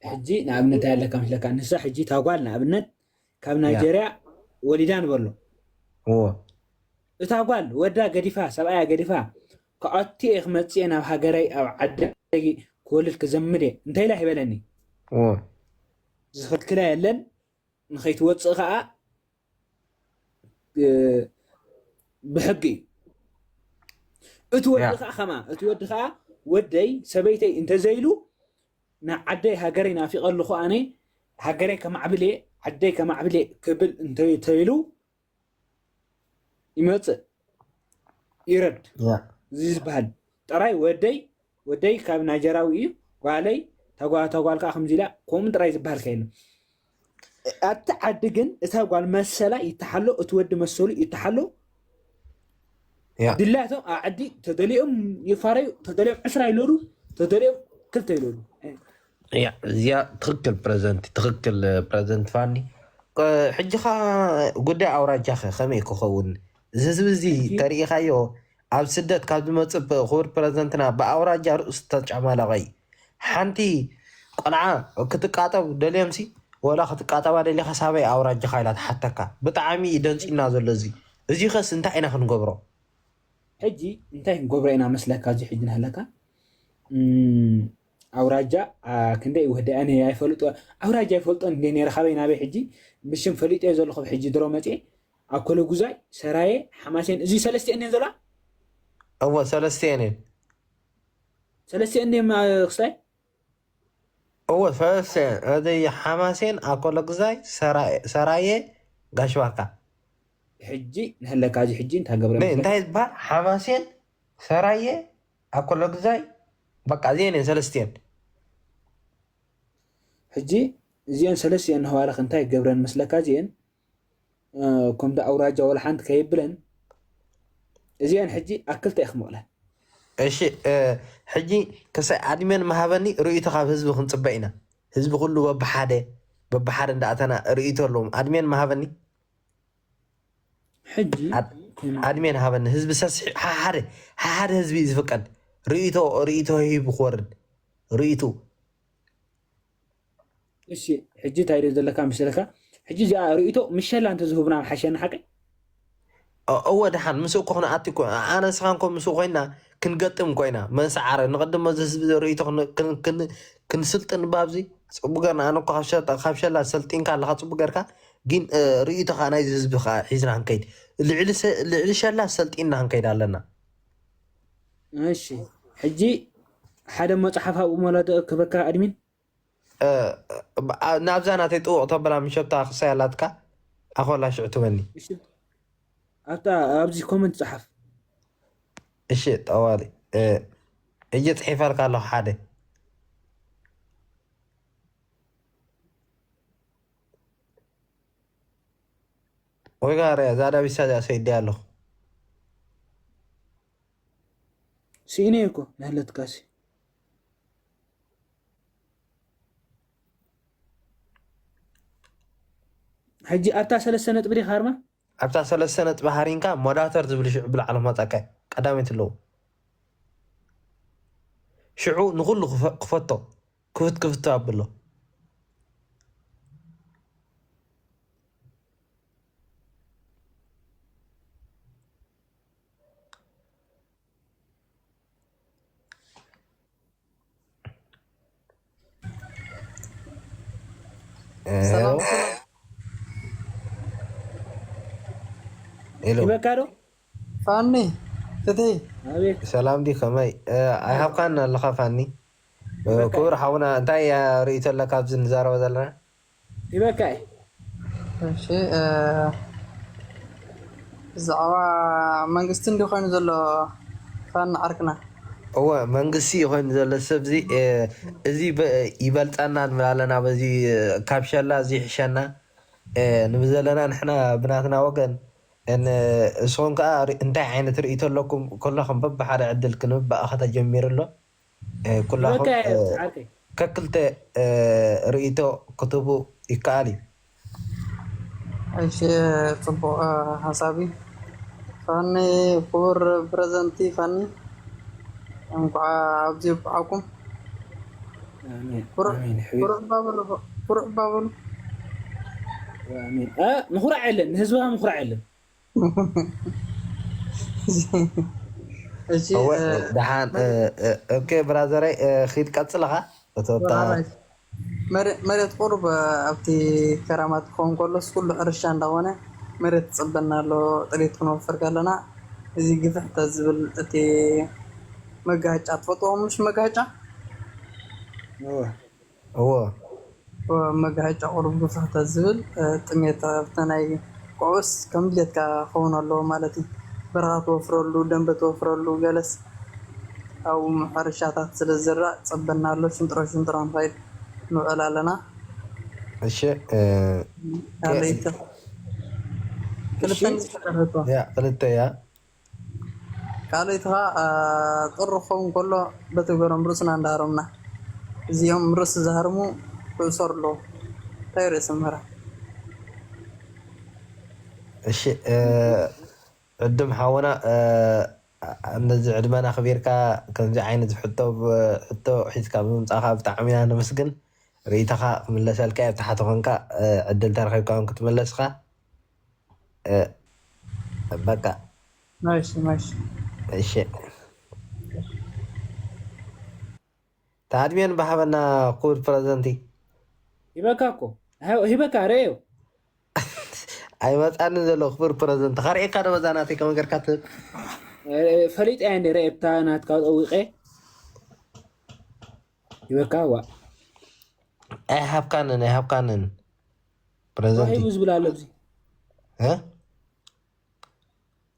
ሕጂ ንኣብነት ኣለካ ምስለካ ንሳ ሕጂ ታጓል ንኣብነት ካብ ናይጀርያ ወሊዳ ንበሎ። እታ ጓል ወዳ ገዲፋ ሰብኣያ ገዲፋ ክኣቱ እየ ክመፅእ እየ ናብ ሃገረይ ኣብ ዓደይ ክወልድ ክዘምድ እየ እንተኢላ ይበለኒ። ዝኽልክላ የለን። ንኸይትወፅእ ከዓ ብሕጊ እዩ። እቲ ወዲ ከዓ ከማ እቲ ወዲ ከዓ ወደይ ሰበይተይ እንተዘይሉ ንዓደይ ሃገረይ ናፊቐ ኣለኹ ኣነ ሃገረይ ከማዕብል እየ ዓደይ ከማዕብል እየ ክብል እንተይሉ ይመፅእ ይረድ። እዚ ዝበሃል ጥራይ ወደይ ወደይ ካብ ናይጀራዊ እዩ ጓለይ ተጓ ተጓል ከዓ ከምዚ ኢላ ከምኡ ጥራይ ዝበሃል ከየሎ ኣብቲ ዓዲ ግን እታ ጓል መሰላ ይተሓሎ እቲ ወዲ መሰሉ ይተሓሎ ድላቶም ኣዓዲ ተደሊኦም ይፋረዩ ተደሊኦም ዕስራ ይለሉ ተደሊኦም ክልተ ይለሉ። እዚኣ ትክክል ፕረዘንት ትክክል ፕረዘንት ፋኒ። ሕጂ ኸ ጉዳይ ኣውራጃ ኸ ከመይ ክኸውን? እዚ ህዝቢ እዚ ተሪኢኻዮ ኣብ ስደት ካብ ዝመፅእ ክቡር ፕረዘንትና ብኣውራጃ ርእሱ ተጫማለቐ እዩ። ሓንቲ ቆልዓ ክትቃጠብ ደልዮምሲ ወላ ክትቃጠባ ደሊኻ ሳበይ ኣውራጃኻ ኢላ ትሓተካ። ብጣዕሚ እዩ ደንፂና ዘሎ እዚ። እዚ ኸስ እንታይ ኢና ክንገብሮ? ሕጂ እንታይ ክንገብሮ ኢና መስለካ? እዚ ሕጂ ንሃለካ ኣውራጃ ክንደይ ወደ ኣነ ኣይፈልጦ ኣውራጃ ይፈልጦ እንደ ነረ ካበይ ናበይ ሕጂ ብሽም ፈሊጦ ዘለኹ ሕጂ ድሮ መፅኤ ኣኮለ ጉዛይ ሰራየ ሓማሴን እዚ ሰለስቲአን እየን ዘለዋ። እወ ሰለስቲአን እየን። ሰለስቲአን እየን ክስታይ እወ ሰለስቲአን እዚ ሓማሴን ኣኮለ ጉዛይ ሰራየ ጋሽባርካ። ሕጂ ንህለካ እዚ ሕጂ እንታይ ገብረ እንታይ ዝበሃል ሓማሴን ሰራየ ኣኮለ ጉዛይ በቃ እዚአን እየን ሰለስቲአን። ሕጂ እዚአን ሰለስቲአን ንህዋርኽ እንታይ ገብረን መስለካ እዚአን ከምቲ ኣውራጃ ወላ ሓንቲ ከይብለን እዚአን ሕጂ ኣክልተ እየ ክምቕለን። እሺ ሕጂ ክሳይ ኣድሜን መሃበኒ ርእይቶ ካብ ህዝቢ ክንፅበ ኢና። ህዝቢ ኩሉ በብሓደ በብሓደ እንዳኣተና ርእይቶ ኣለዎም። ኣድሜን መሃበኒ ሕጂ ኣድሜን ሃበኒ። ህዝቢ ሰስሒ ሓደ ሓደ ህዝቢ እዩ ዝፍቀድ። ርእይቶ ርእይቶ ሂቡ ክወርድ ርእይቱ እሺ ሕጂ እንታይ ዶ ዘለካ ምስለካ ሕጂ እዚኣ ርእይቶ ምሸላ እንተ ዝህቡና ምሓሸኒ ሓቂ እወ ደሓን ምስኡ እኮ ክንኣቲ እኮ ኣነ ንስኻን እኮ ምስኡ ኮይና ክንገጥም ኮይና መንሰዓረ ንቐድሞ እዚ ህዝቢ ርእይቶ ክንስልጥን ባብዚ ፅቡቅ ገርና ኣነ እኮ ካብ ሸላ ሰልጢንካ ኣለካ ፅቡቅ ገርካ ግን ርእይቶ ከዓ ናይዚ ህዝቢ ከዓ ሒዝና ክንከይድ ልዕሊ ሸላ ሰልጢንና ክንከይድ ኣለና እሺ ሕጂ ሓደ መፅሓፍ ኣብኡ መለዶ ክበካ ኣድሚን ናብዛ ናተይ ጥውቕ ተበላ ምሸብታ ክሳይ ኣላትካ ኣኾላ ሽዑ ትበኒ ኣብታ ኣብዚ ኮመንት ፀሓፍ እሺ ጠዋሊ እየ ፅሒፈልካ ኣለኹ ሓደ ወይ ጋር እዛ ዳቢሳ እዚኣ ሰይደ ኣለኹ ስኢነ እኮ ናህለትካሲ ሕጂ ኣብታ ሰለስተ ነጥቢ ዲኻ ኣርማ ኣብታ ሰለስተ ነጥቢ ሃሪንካ ሞዳተር ዝብል ሽዑ ብላዕሊ ክመፀካ ቀዳመይቲ ኣለዉ ሽዑ ንኩሉ ክፈቶ ክፍት ክፍቶ ኣብሎ ሰላም ሰላም። ሄሎ። ይበካ ዶ? ፋኒ፣ ፍትሂ። ኣቤት። ሰላም ዲ ከመይ? ኣይሃብካን ኣለኻ ፋኒ? ይበካ። ክቡር ሓውና፣ እንታይ ርእይቶ ኣለካ ኣብዚ ንዛረቦ ዘለና? ይበካ። እሺ፣ ብዛዕባ መንግስቲ እንዲ ኮይኑ ዘሎ ፋኒ ዓርክና። እወ፣ መንግስቲ ኮይኑ ዘሎ ሰብ እዚ፣ እዚ ይበልጻና ንብል ኣለና። በዚ ካብ ሸላ እዚ ይሕሸና ንብል ዘለና ንሕና ብናትና ወገን። ንስኹም ከኣ እንታይ ዓይነት ርእይቶ ኣለኩም? ኩላኹም በብሓደ ዕድል ክንባእ ተጀሚሩ ኣሎ። ኩላኹም ከክልተ ርእይቶ ክትህቡ ይከኣል እዩ። እሺ፣ ጽቡቕ ሓሳብ እዩ። ፋኒ፣ ክቡር ፕረዘንቲ ፋኒ፣ እንኳዕ ኣብዚ በዓኩም። ኩርዕ እባ በሉ፣ ኩርዕ እባ በሉ። ምኹራዕ የለን፣ ንህዝብኻ ምኹራዕ የለን። እሺ፣ እወ፣ ደሓን። ኦኬ ብራዘረይ፣ ኪድ ቀጽልኻ። እቶታ መሬት ቁሩብ ኣብቲ ከራማት ክኸውን ከሎስ ኩሉ ሕርሻ እንዳኾነ መሬት ትጸበና ኣሎ። ጥሪት ክንወፍር ከለና እዚ ግፍሕ ተዝብል እቲ መጋጫ ትፈጥዎም ምሽ መጋጫ እዎ መጋጫ ቁሩብ ግፍሕ ተዝብል ጥሜት ኣብቲ ናይ ቆውስ ከም ድሌትካ ክኸውን ኣለዎ ማለት እዩ። በረኻ ትወፍረሉ፣ ደንበ ትወፍረሉ፣ ገለስ ኣብ ሕርሻታት ስለ ዝዝራእ ጸበና ኣሎ። ሽንጥሮ ሽንጥሮ ንኸይድ ንውዕል ኣለና። እሺ ኣለይቲ ክልተ ዝተቀረቶ ያ ክልተ ያ ካልኦት ኸዓ ጥሪ ክኸውን ከሎ በቲ ገሮም ርእስና እንዳሃረምና እዚኦም ርእሲ ዝሃርሙ ክእሰሩ ኣለዉ። እንታይ ርእሲ ምህራ እሺ ዕድም ሓወና ነዚ ዕድመና ኣኽቢርካ ከምዚ ዓይነት ሕቶ ሕቶ ሒዝካ ብምምፃእካ ብጣዕሚ ኢና ነመስግን። ርእይቶኻ ክምለሰልካ እየ። ብታሕቲ ኮንካ ዕድል ተረኺብካ እውን ክትምለስኻ በቃ ማሽ ማሽ እሺ ታድሜን ባሃበና ክቡር ፕረዘንቲ ይበካ እኮ ሂበካ ረእዮ ኣይመፃንን ዘሎ ክቡር ፕረዘንቲ ከርእየካ ዶ በዛ ናተይ ከመገርካ ትህብ ፈሊጠ እያ እንደ ረእየታ ናትካ ጠዊቀ ይበካ ዋ ኣይሃብካንን ኣይሃብካንን ፕረዘንቲ ተዋሂቡ ዝብል ኣሎ ኣብዚ እ?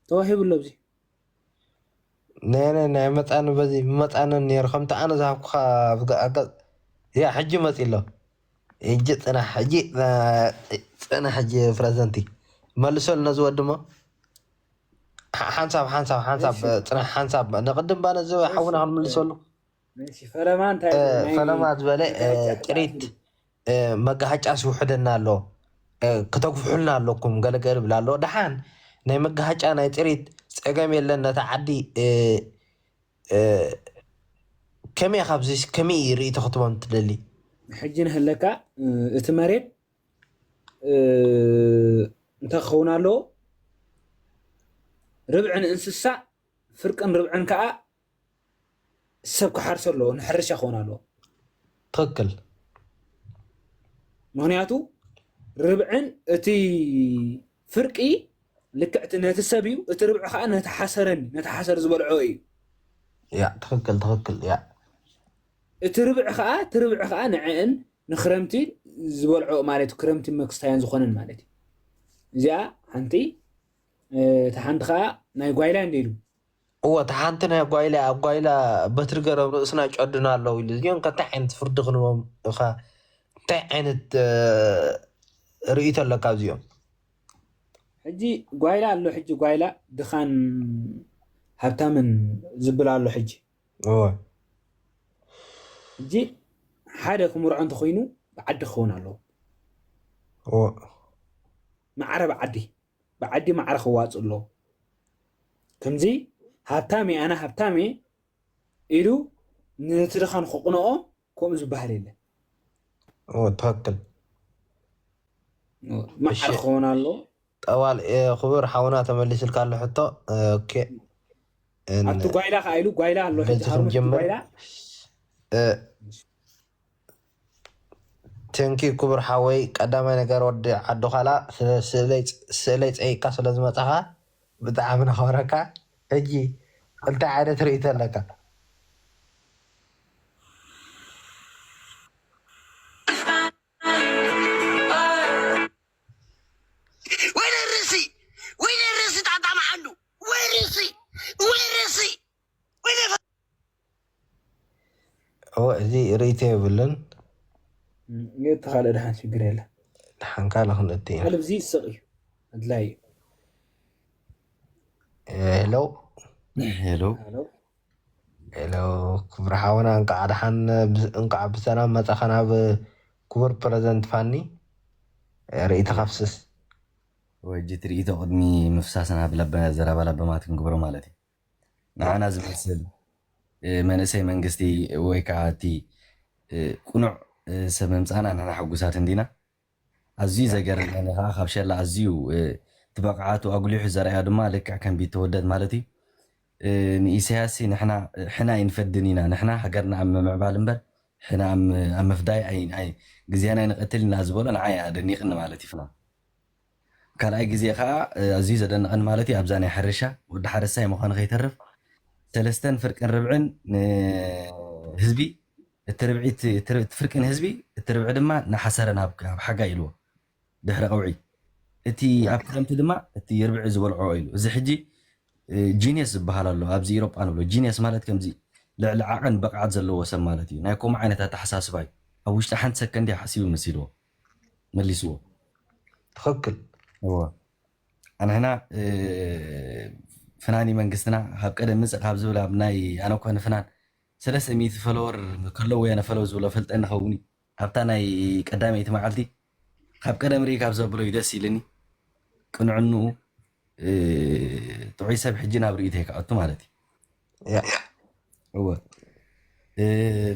ተዋሂቡ ኣሎ ኣብዚ ናይ ናይ ናይ መፃኒ በዚ መፃንን ነይሩ ከምቲ ኣነ ዝሃብኩኻ ኣብ ገ- ኣብ ገ- ያ ሕጂ መፂ ኣሎ ሕጂ ፅናሕ ሕጂ እ፣ ፅናሕ ሕጂ ፕረዘንቲ መልሰሉ ነዚ ወድሞ ሓ- ሓንሳብ ሓንሳብ ሓንሳብ እሺ። ፅናሕ ሓንሳብ ንቅድም ባ ነዚ ሓውና ክንምልሰሉ እሺ፣ ፈለማ እንታይ እ፣ ናይ- ፈለማ ዝበለ እ፣ መጋጫ- ጥሪት እ፣ መጋሃጫ ስውሕደና ኣሎ እ፣ ክተግፍሑልና ኣለኩም ገለገለ ብላ ኣሎ ደሓን ናይ መጋሃጫ ናይ ጥሪት ፀገም የለን ነታ ዓዲ እ፣ እ፣ ከመይ ኢኻ ኣብዚ ከመይ እዩ ርእይቶ ክትቦም ትደሊ ሕጂ ንህለካ እ፣ እቲ መሬት እ፣ እንታይ ክኸውን ኣለዎ ርብዕን እንስሳ ፍርቅን ርብዕን ከዓ ሰብ ክሓርሶ ኣለዎ ንሕርሻ ክኸውን ኣለዎ ትክክል ምክንያቱ ርብዕን እቲ ፍርቂ ልክዕቲ ነቲ ሰብ እዩ እቲ ርብዒ ከዓ ነቲ ሓሰረን ነቲ ሓሰር ዝበልዖ እዩ ያ ትክክል ትክክል ያ እቲ ርብዒ ከዓ እቲ ርብዒ ከዓ ንዕእን ንክረምቲ ዝበልዖ ማለት እዩ ክረምቲ መክስታያን ዝኮነን ማለት እዩ እዚኣ ሓንቲ እቲ ሓንቲ ከዓ ናይ ጓይላ እንደ ኢሉ እወ እቲ ሓንቲ ናይ ጓይላ ኣብ ጓይላ በትሪ ገረብ ርእስና ጨዱና ኣለዉ ኢሉ እዚኦም ከ እንታይ ዓይነት ፍርዲ ክንቦም ኢኻ እንታይ ዓይነት እ፣ ርእይቶ ኣለካ ኣብዚኦም ሕጂ ጓይላ ኣሎ ሕጂ ጓይላ ድኻን ሃብታምን ዝብል ኣሎ ሕጂ እወ ሕጂ ሓደ ክምርዖ እንተኮይኑ ብዓዲ ክኸውን ኣለዎ እወ ማዕረ ብዓዲ ብዓዲ ማዕረ ክዋፅእ ኣለዎ ከምዚ ሃብታም እየ ኣነ ሃብታም እየ ኢሉ ነቲ ድኻን ክቕንኦ ከምኡ ዝበሃል የለን እወ ትክክል ማዕረ ክኸውን ኣለዎ ጠዋል እ፣ ክቡር ሓውና ተመሊስልካ ኣሎ ሕቶ እ፣ ኦኬ እ፣ ኣብቲ ጓይላ ከዓ ኢሉ ጓይላ ኣሎ ሕጂ በዚ ሃሩን ክንጀምር ጓይላ እ፣ ቴንኪ ክቡር ሓወይ፣ ቀዳማይ ነገር ወዲ ዓዱ ካላ ስለ ስእለይ ስእለይ ጸይቅካ ስለ ዝመጻኻ ብጣዕሚ ነኸብረካ። ሕጂ እንታይ ዓይነት ርእይቶ ኣለካ? ወይኔ ርእሲ ወይኔ ርእሲ ጣጣ መዓሉ ወይ ርእሲ ወይ ርእሲ ወይኔ እወ፣ እዚ ርእይቶ የብሉን። እም፣ እቲ ካልእ ድሓን ሽግር የለ። ሓንካለ ክንእቲ ኢና። ካልእ ብዚ ይስቕ እዩ። ኣድላይ እዩ። ሄሎ ሄሎ ሃሎ። ሄሎ፣ ክቡር ሓውና እንቃዕ ደሓን ብ- እንቃዕ ብሰላም መጻኻ ናብ ክቡር ፕረዘንት ፋኒ። ርእይቶ ካፍስስ ወጂ ትርኢቶ ቅድሚ ምፍሳስና ብለበ ዘረባ ለበማት ክንግብሮ ማለት እዩ። ንዓና ዝመስል እ፣ መንእሰይ መንግስቲ ወይ ከዓ እቲ እ፣ ቅኑዕ እ፣ ሰብ ምምፃእና ንሕና ሕጉሳት እንዲና። ኣዝዩ ዘገርመኒ ከዓ ካብ ሸላ ኣዝዩ እ፣ እቲ ብቕዓቱ ኣጉሊሑ ዘርኣዮ ድማ ልክዕ ከም ቢተወደድ ማለት እዩ። እ፣ ንኢሳያስ ንሕና እ፣ ሕና ኣይንፈድን ኢና፣ ንሕና ሃገርና ኣብ ምምዕባል እምበር ሕና ኣብ ም- ኣብ ምፍዳይ ኣይ- ኣይ- ግዜና ኣይንቐትል ኢና ዝበሎ ንዓይ ኣደኒቕኒ ማለት እዩ ፍና ካልኣይ ግዜ ከዓ ኣዝዩ ዘደንቐኒ ማለት እዩ ኣብዛ ናይ ሕርሻ ወዲ ሓረስታይ ምዃኑ ከይተርፍ ሰለስተን ፍርቅን ርብዕን ንህዝቢ እቲ ርብዒ እቲ ፍርቅን ህዝቢ እቲ ርብዒ ድማ ንሓሰረ ናብ ሓጋይ ኢልዎ ድሕሪ ቀውዒ እቲ ኣብ ክረምቲ ድማ እቲ ርብዒ ዝበልዖ ኢሉ እዚ ሕጂ ጂኒየስ ዝበሃል ኣሎ ኣብዚ ኢሮጳ ንብሎ ጂኒየስ ማለት ከምዚ ልዕሊ ዓቐን ብቕዓት ዘለዎ ሰብ ማለት እዩ ናይ ከምኡ ዓይነት ኣተሓሳስባ እዩ ኣብ ውሽጢ ሓንቲ ሰከንድ ሓሲቡ መሲልዎ መሊስዎ ትኽክል እዎ ኣንሕና ፍናኒ መንግስትና ካብ ቀደም ምፅእ ካብ ዝብል ኣብ ናይ ኣነ ኮነ ፍናን ሰለስተ ሚእቲ ፈለወር ከለዎ የነ ፈለው ዝብሎ ፈልጠ ንኸውን እዩ ኣብታ ናይ ቀዳመይቲ መዓልቲ ካብ ቀደም ርኢ ካብ ዘብሎ እዩ ደስ ኢልኒ ቅንዕንኡ ጥዑይ ሰብ ሕጂ ናብ ርእይቶ ይክኣቱ ማለት እዩ እወ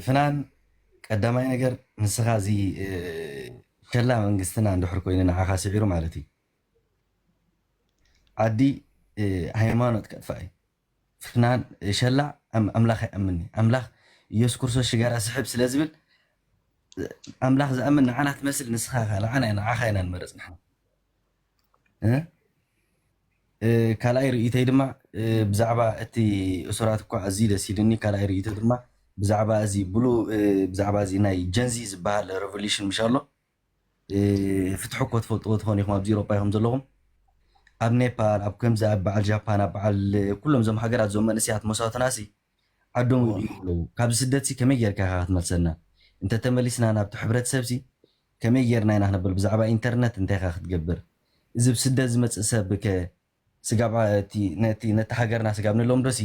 ፍናን ቀዳማይ ነገር ንስኻ እዚ ሸላ መንግስትና እንድሕር ኮይኑ ንዓኻ ስዒሩ ማለት እዩ ዓዲ ሃይማኖት ከጥፋእ እዩ ፍናን ሸላ ኣምላኽ ኣይኣምን ኣምላኽ ኢየሱስ ክርስቶስ ሽጋራ ስሕብ ስለ ዝብል ኣምላኽ ዝኣምን ንዓና ትመስል ንስኻ ንዓና ንዓኻ ኢና ንመርፅ ንሕና ካልኣይ ርእይተይ ድማ ብዛዕባ እቲ እሱራት እኳ ኣዝዩ ደስ ኢሉኒ ካልኣይ ርእይቶ ድማ ብዛዕባ እዚ ብሉ ብዛዕባ እዚ ናይ ጀንዚ ዝበሃል ሬቮሉሽን ምሽ ኣሎ ፍትሒ እኮ ትፈልጥዎ ትኾኑ ኢኹም ኣብዚ ኤሮጳ ኢኹም ዘለኹም ኣብ ኔፓል ኣብ ከምዚ ኣብ በዓል ጃፓን ኣብ በዓል ኩሎም እዞም ሃገራት እዞም መንእሰያት መሳትና ሲ ዓዶም ይብሉ ኣለዉ ካብዚ ስደት ሲ ከመይ ጌርካ ኢኻ ክትመልሰና እንተተመሊስና ናብቲ ሕብረተሰብ ሲ ከመይ ጌርና ኢና ክነብል ብዛዕባ ኢንተርነት እንታይ ኢኻ ክትገብር እዚ ብስደት ዝመፅእ ሰብ ከ ስጋብ ነቲ ሃገርና ስጋብ ንለምዶ ሲ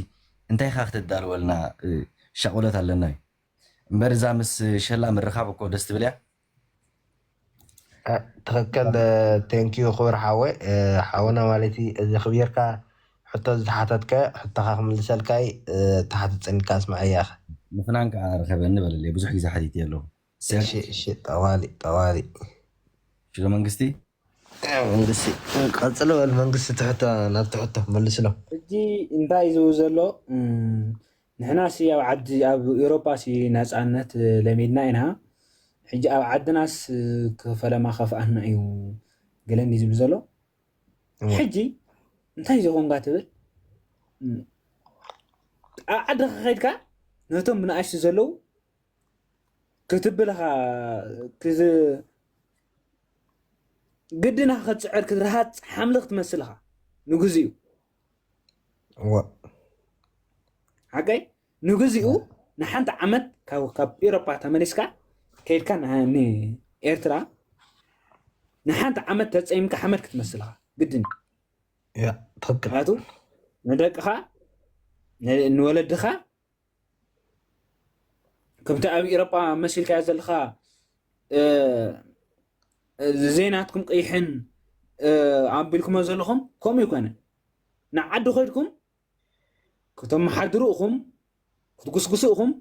እንታይ ኢኻ ክተዳልወልና ሻቆሎት ኣለና እዩ እምበር እዛ ምስ ሸላ ምርኻብ እኮ ደስ ትብል እያ ትኽክል ቴንኪዩ ክብር ሓወ ሓወና ማለት እዚ ክብየርካ ሕቶ ዝተሓተትከ ሕቶኻ ክምልሰልካይ ተሓተት ፀኒካ ኣስምዐያ ኢኻ ምፍናን ከዓ ርኸበኒ በለለይ ብዙሕ ግዜ ሓቲት ኣለኹ ጠዋሊ ጠዋሊ ሽሎ መንግስቲ መንግስቲ ቀፅሎ በል መንግስቲ ትሕቶ ናብ ትሕቶ መልስሎ ሕጂ እንታይ ዝው ዘሎ ንሕና ሲ ኣብ ዓዲ ኣብ ኤሮጳ ሲ ነፃነት ለሚድና ኢና ሕጂ ኣብ ዓድናስ ክፈለማ ከፍኣና እዩ ገለኒ ዝብል ዘሎ ሕጂ እንታይ ዝኾንካ ትብል ኣብ ዓዲ ከኸድካ ነቶም ብንኣሽቱ ዘለዉ ክትብልኻ ግድና ክትፅዕር ክትረሃፅ ሓምሊ ክትመስልኻ ንግዜኡ ሓቀይ ንግዜኡ ንሓንቲ ዓመት ካብ ኤሮፓ ተመሊስካ ከይድካ ንኤርትራ ንሓንቲ ዓመት ተፀይምካ ሓመድ ክትመስልኻ ግድን ትክክል ንደቅኻ ንወለድኻ ከምቲ ኣብ ኤሮጳ መሲልካዮ ዘለኻ ዘይናትኩም ቀይሕን ኣቢልኩሞ ዘለኹም ከምኡ ይኮነ ንዓዲ ኮይድኩም ከተመሓድሩ እኹም ክትጉስጉሱ እኹም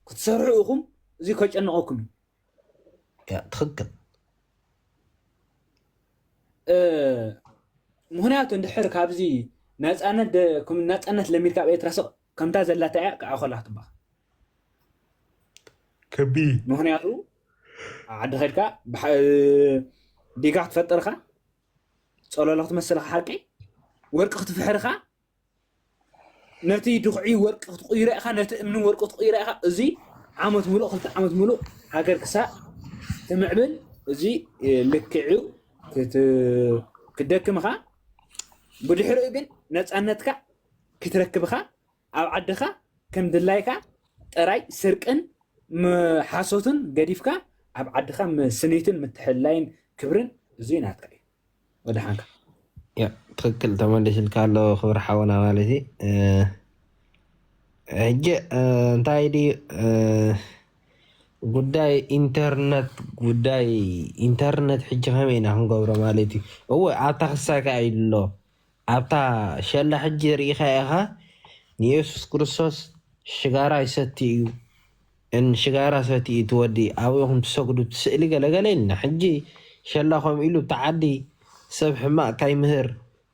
ክትሰርሑ እኹም እዚ ከጨንቐኩም እዩ ትክክል ምክንያቱ እንድሕር ካብዚ ናፃነት ናፃነት ለሚድካ ኣብ ኤርትራ ስቕ ከምታ ዘላታ እያ ከዓ ከላ ክትበሃል ከቢ ምክንያቱ ዓዲ ከድካ ዲጋ ክትፈጥርካ፣ ፀሎሎ ክትመስልካ ሓቂ፣ ወርቂ ክትፍሕርካ፣ ነቲ ድኹዒ ወርቂ ክትቕይሮ ኢኻ፣ ነቲ እምኒ ወርቂ ክትቕይሮ ኢኻ። እዚ ዓመት ሙሉእ፣ ክልተ ዓመት ሙሉእ ሃገር ክሳእ ትምዕብል፣ እዚ ልክዕ እዩ። ክትደክምኻ፣ ብድሕሪኡ ግን ነፃነትካ ክትረክብኻ ኣብ ዓድኻ ከም ድላይካ ጥራይ ስርቅን ሓሶትን ገዲፍካ ኣብ ዓድኻ ስኒትን ምትሕልላይን ክብርን እዚ ናትካ እዩ። ወደሓንካ። ትክክል ተመሊስልካ ኣሎ ክብር ሓወና ማለት እዩ። ሕጂ እንታይ ድዩ ጉዳይ ኢንተርነት ጉዳይ ኢንተርነት ሕጂ ከመይ ኢና ክንገብሮ ማለት እዩ። እወ ኣብታ ክሳይ ከኣ ኢሉ ኣሎ ኣብታ ሸላ ሕጂ ርኢኻ ኢኻ ንየሱስ ክርስቶስ ሽጋራ ይሰቲ እዩ እን ሽጋራ ሰቲ እዩ ትወዲ ኣብኹም ትሰግዱ ትስእሊ ገለገለ ኢልና ሕጂ ሸላ ከምኡ ኢሉ ብቲ ዓዲ ሰብ ሕማቕ ካይምህር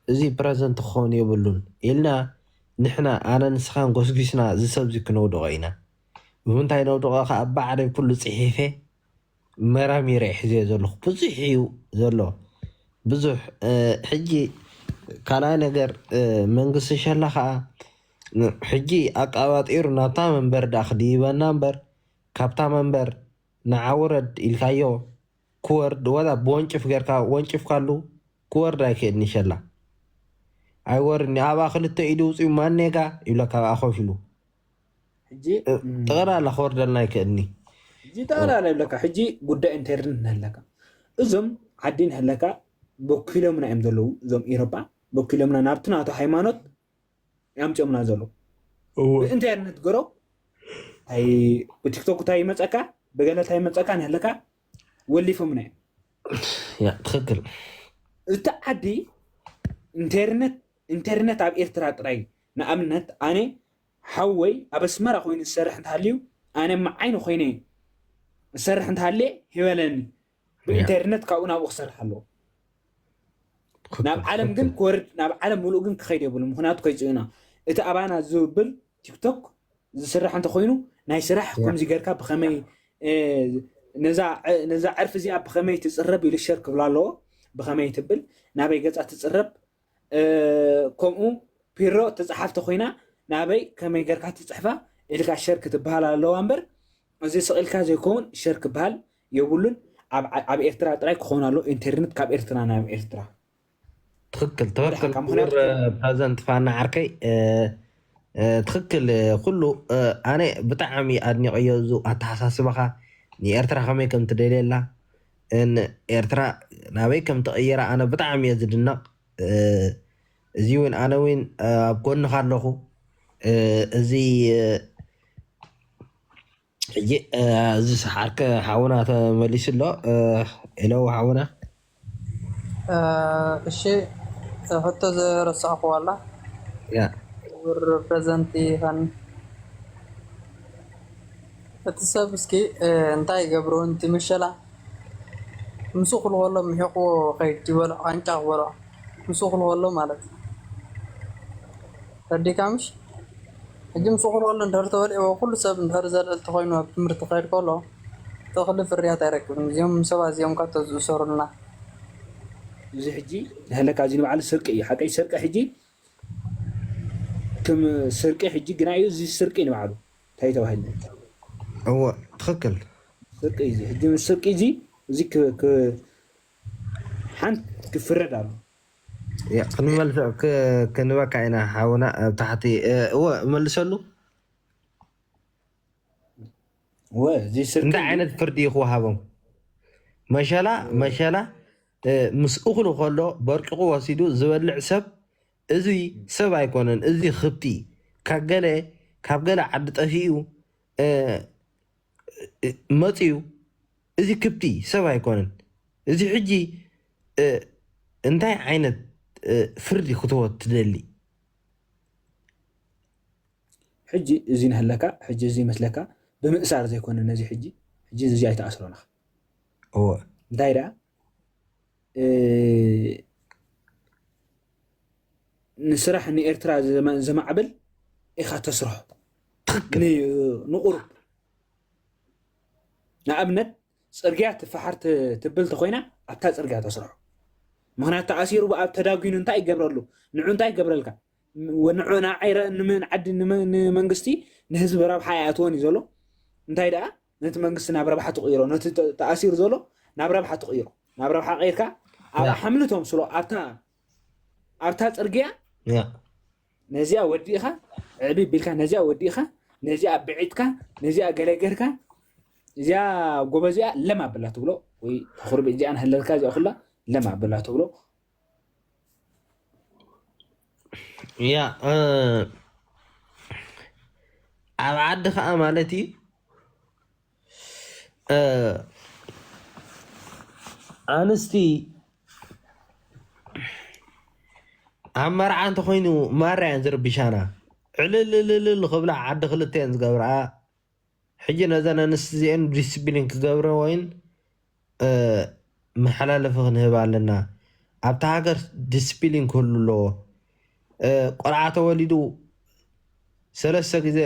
እዚ ፕረዘንት ክኸውን የብሉን ኢልና ንሕና ኣነ ንስኻን ጎስጒስና እዚ ሰብዚ ክነውድቖ ኢና። ብምንታይ ነውድቖ ከኣ ባዕለይ ኩሉ ጽሒፈ መራሚረ ሒዘዮ ዘለኹ ብዙሕ እዩ ዘሎ ብዙሕ ሕጂ ካልኣይ ነገር መንግስቲ ሸላ ከዓ ሕጂ ኣቃባጢሩ ናብታ መንበር ዳ ክድይበና እምበር ካብታ መንበር ንዓውረድ ኢልካዮ ክወርድ ወላ ብወንጭፍ ጌርካ ወንጭፍካሉ ክወርድ ኣይክእልኒ ሸላ ኣይወርድኒ ኣብኣ ክልተ ኢዱ ውፅኡ ማኔጋ ይብለካ ኣብኣ ኮፍ ኢሉ ሕጂ ጠቕላላ ክወርደልና ኣይክእልኒ ሕጂ ጠቕላላ ይብለካ ሕጂ ጉዳይ ኢንተርነት ንህለካ እዞም ዓዲ ንህለካ በኪሎምና እዮም ዘለዉ እዞም ኢሮጳ በኪሎምና ናብቲ ናቱ ሃይማኖት ያምፅኦምና ዘለዉ ብኢንተርነት ገሮ ብቲክቶክ እንታይ ይመፀካ ብገለ እንታይ ይመፀካ ንህለካ ወሊፎምና እዮም ትክክል እቲ ዓዲ ኢንተርነት ኢንተርነት ኣብ ኤርትራ ጥራይ ንኣብነት ኣነ ሓወይ ኣብ ኣስመራ ኮይኑ ዝሰርሕ እንተሃልዩ ኣነ መዓይኒ ኮይነ ዝሰርሕ እንተሃልየ ሂበለኒ ብኢንተርነት ካብኡ ናብኡ ክሰርሕ ኣለዎ ናብ ዓለም ግን ክወርድ ናብ ዓለም ሙሉእ ግን ክኸይድ የብሉ ምክንያቱ ከይፅእና እቲ ኣባና ዝብል ቲክቶክ ዝስራሕ እንተኮይኑ ናይ ስራሕ ከምዚ ገርካ ብከመይ ነዛ ዕርፊ እዚኣ ብከመይ ትፅረብ ኢሉ ሸር ክብላ ኣለዎ ብከመይ ትብል ናበይ ገፃ ትፅረብ ከምኡ ፒሮ ተፃሓፍቲ ኮይና ናበይ ከመይ ገርካ ትፅሕፋ ኢልካ ሸር ክትበሃል ኣለዋ እምበር እዚ ስቕ ኢልካ ዘይከውን ሸር ክበሃል የብሉን ኣብ ኤርትራ ጥራይ ክኸውን ኣሎ ኢንተርነት ካብ ኤርትራ ናብ ኤርትራ ትክክል ትክክል ፕረዘንት ፋና ዓርከይ ትክክል ኩሉ ኣነ ብጣዕሚ ኣድኒቀዮ ዙ ኣተሓሳስባኻ ንኤርትራ ከመይ ከም ትደልየላ ኤርትራ ናበይ ከም ትቀየራ ኣነ ብጣዕሚ እየ ዝድነቕ እዚ እውን ኣነ እውን ኣብ ጎንኻ ኣለኹ እዚ ሕጂ እዚ ሰሓርከ ሓውና ተመሊሱ ኣሎ ኢለው ሓውና እሺ ሕቶ ዘረሳዕኩ ኣላ ያ ክቡር ፕረዘንቲ ይኸን እቲ ሰብ እስኪ እንታይ ይገብሩ ንቲ ምሸላ ምስ እኹል ከሎ ምሒቑዎ ከይድ ይበልዖ ዓንጫ ክበልዖ ምስ እኹል ከሎ ማለት እዩ ተረዲእካ ምሽ ሕጂ ምስ እኹል ከሎ እንድሕር ተበሊዕዎ ኩሉ ሰብ እንድሕር ዘልዕል ተኮይኑ ኣብ ትምህርቲ ክኸይድ ከሎ እቲ እኽሊ ፍርያት ኣይረክብን እዚኦም ሰባት እዚኦም ካብ ተዝእሰሩልና እዚ ሕጂ ንህለካ እዚ ንባዕሉ ስርቂ እዩ ሓቀይ ስርቂ ሕጂ ከም ስርቂ ሕጂ ግና እዩ እዚ ስርቂ ንባዕሉ እንታይ ተባሂል እወ ትኽክል ስርቂ እዚ ሕጂ ምስ ስርቂ እዚ እዚ ሓንቲ ክፍረድ ኣሎ ክንመልሶ ክንበካ ኢና ሓውና ኣብ ታሕቲ እወ መልሰሉ እወ እዚ ስርቂ እንታይ ዓይነት ፍርዲ እዩ ክወሃቦም መሸላ መሸላ ምስ እኽሉ ከሎ በርቂቑ ወሲዱ ዝበልዕ ሰብ እዚ ሰብ ኣይኮነን፣ እዚ ኽብቲ ካብ ገለ ካብ ገለ ዓዲ ጠፊኡ መፅዩ፣ እዚ ክብቲ ሰብ ኣይኮነን። እዚ ሕጂ እንታይ ዓይነት ፍርዲ ክትህቦ ትደሊ? ሕጂ እዚ ንሃለካ ሕጂ እዚ ይመስለካ ብምእሳር ዘይኮነ ነዚ ሕጂ ሕጂ እዚ ኣይተኣስሮን ኢኻ እወ እንታይ ደኣ ንስራሕ ንኤርትራ ዘማዕብል ኢኻ ተስርሖ ንቁሩብ ንኣብነት ፅርግያ ትፈሓር ትብል ተኮይና ኣብታ ፅርግያ ተስርሖ። ምክንያቱ ተኣሲሩ ኣብ ተዳጒኑ እንታይ ይገብረሉ? ንዑ እንታይ ይገብረልካ? ንዑ ንዓይረ ንመን ዓዲ ንመንግስቲ ንህዝቢ ረብሓ ኣይኣትወን እዩ ዘሎ። እንታይ ደኣ ነቲ መንግስቲ ናብ ረብሓ ትቕይሮ፣ ነቲ ተኣሲሩ ዘሎ ናብ ረብሓ ትቕይሮ። ናብ ረብሓ ቀይርካ ኣብ ሓምልቶም ስሎ ኣብታ ኣብታ ፅርግያ ነዚኣ ወዲእኻ ዕቢ ቢልካ ነዚኣ ወዲእኻ ነዚኣ ብዒጥካ ነዚኣ ገለገርካ እዚኣ ጎበዚኣ ለም ኣብላ ትብሎ ወይ ተኹርቢ እዚኣ ንህለልካ እዚኣ ኩላ ለም ኣብላ ትብሎ። ያ ኣብ ዓዲ ከዓ ማለት እዩ። ኣንስቲ ኣብ መርዓ እንተኮይኑ ማራ እየን ዝርብሻና። ዕልልልልል ክብላ ዓዲ ክልተ እየን ዝገብርኣ። ሕጂ ነዘን ኣንስቲ እዚአን ዲስፕሊን ክገብረ ወይን መሓላለፊ ክንህብ ኣለና። ኣብታ ሃገር ዲስፕሊን ክህሉ ኣለዎ። ቆልዓ ተወሊዱ ሰለስተ ግዜ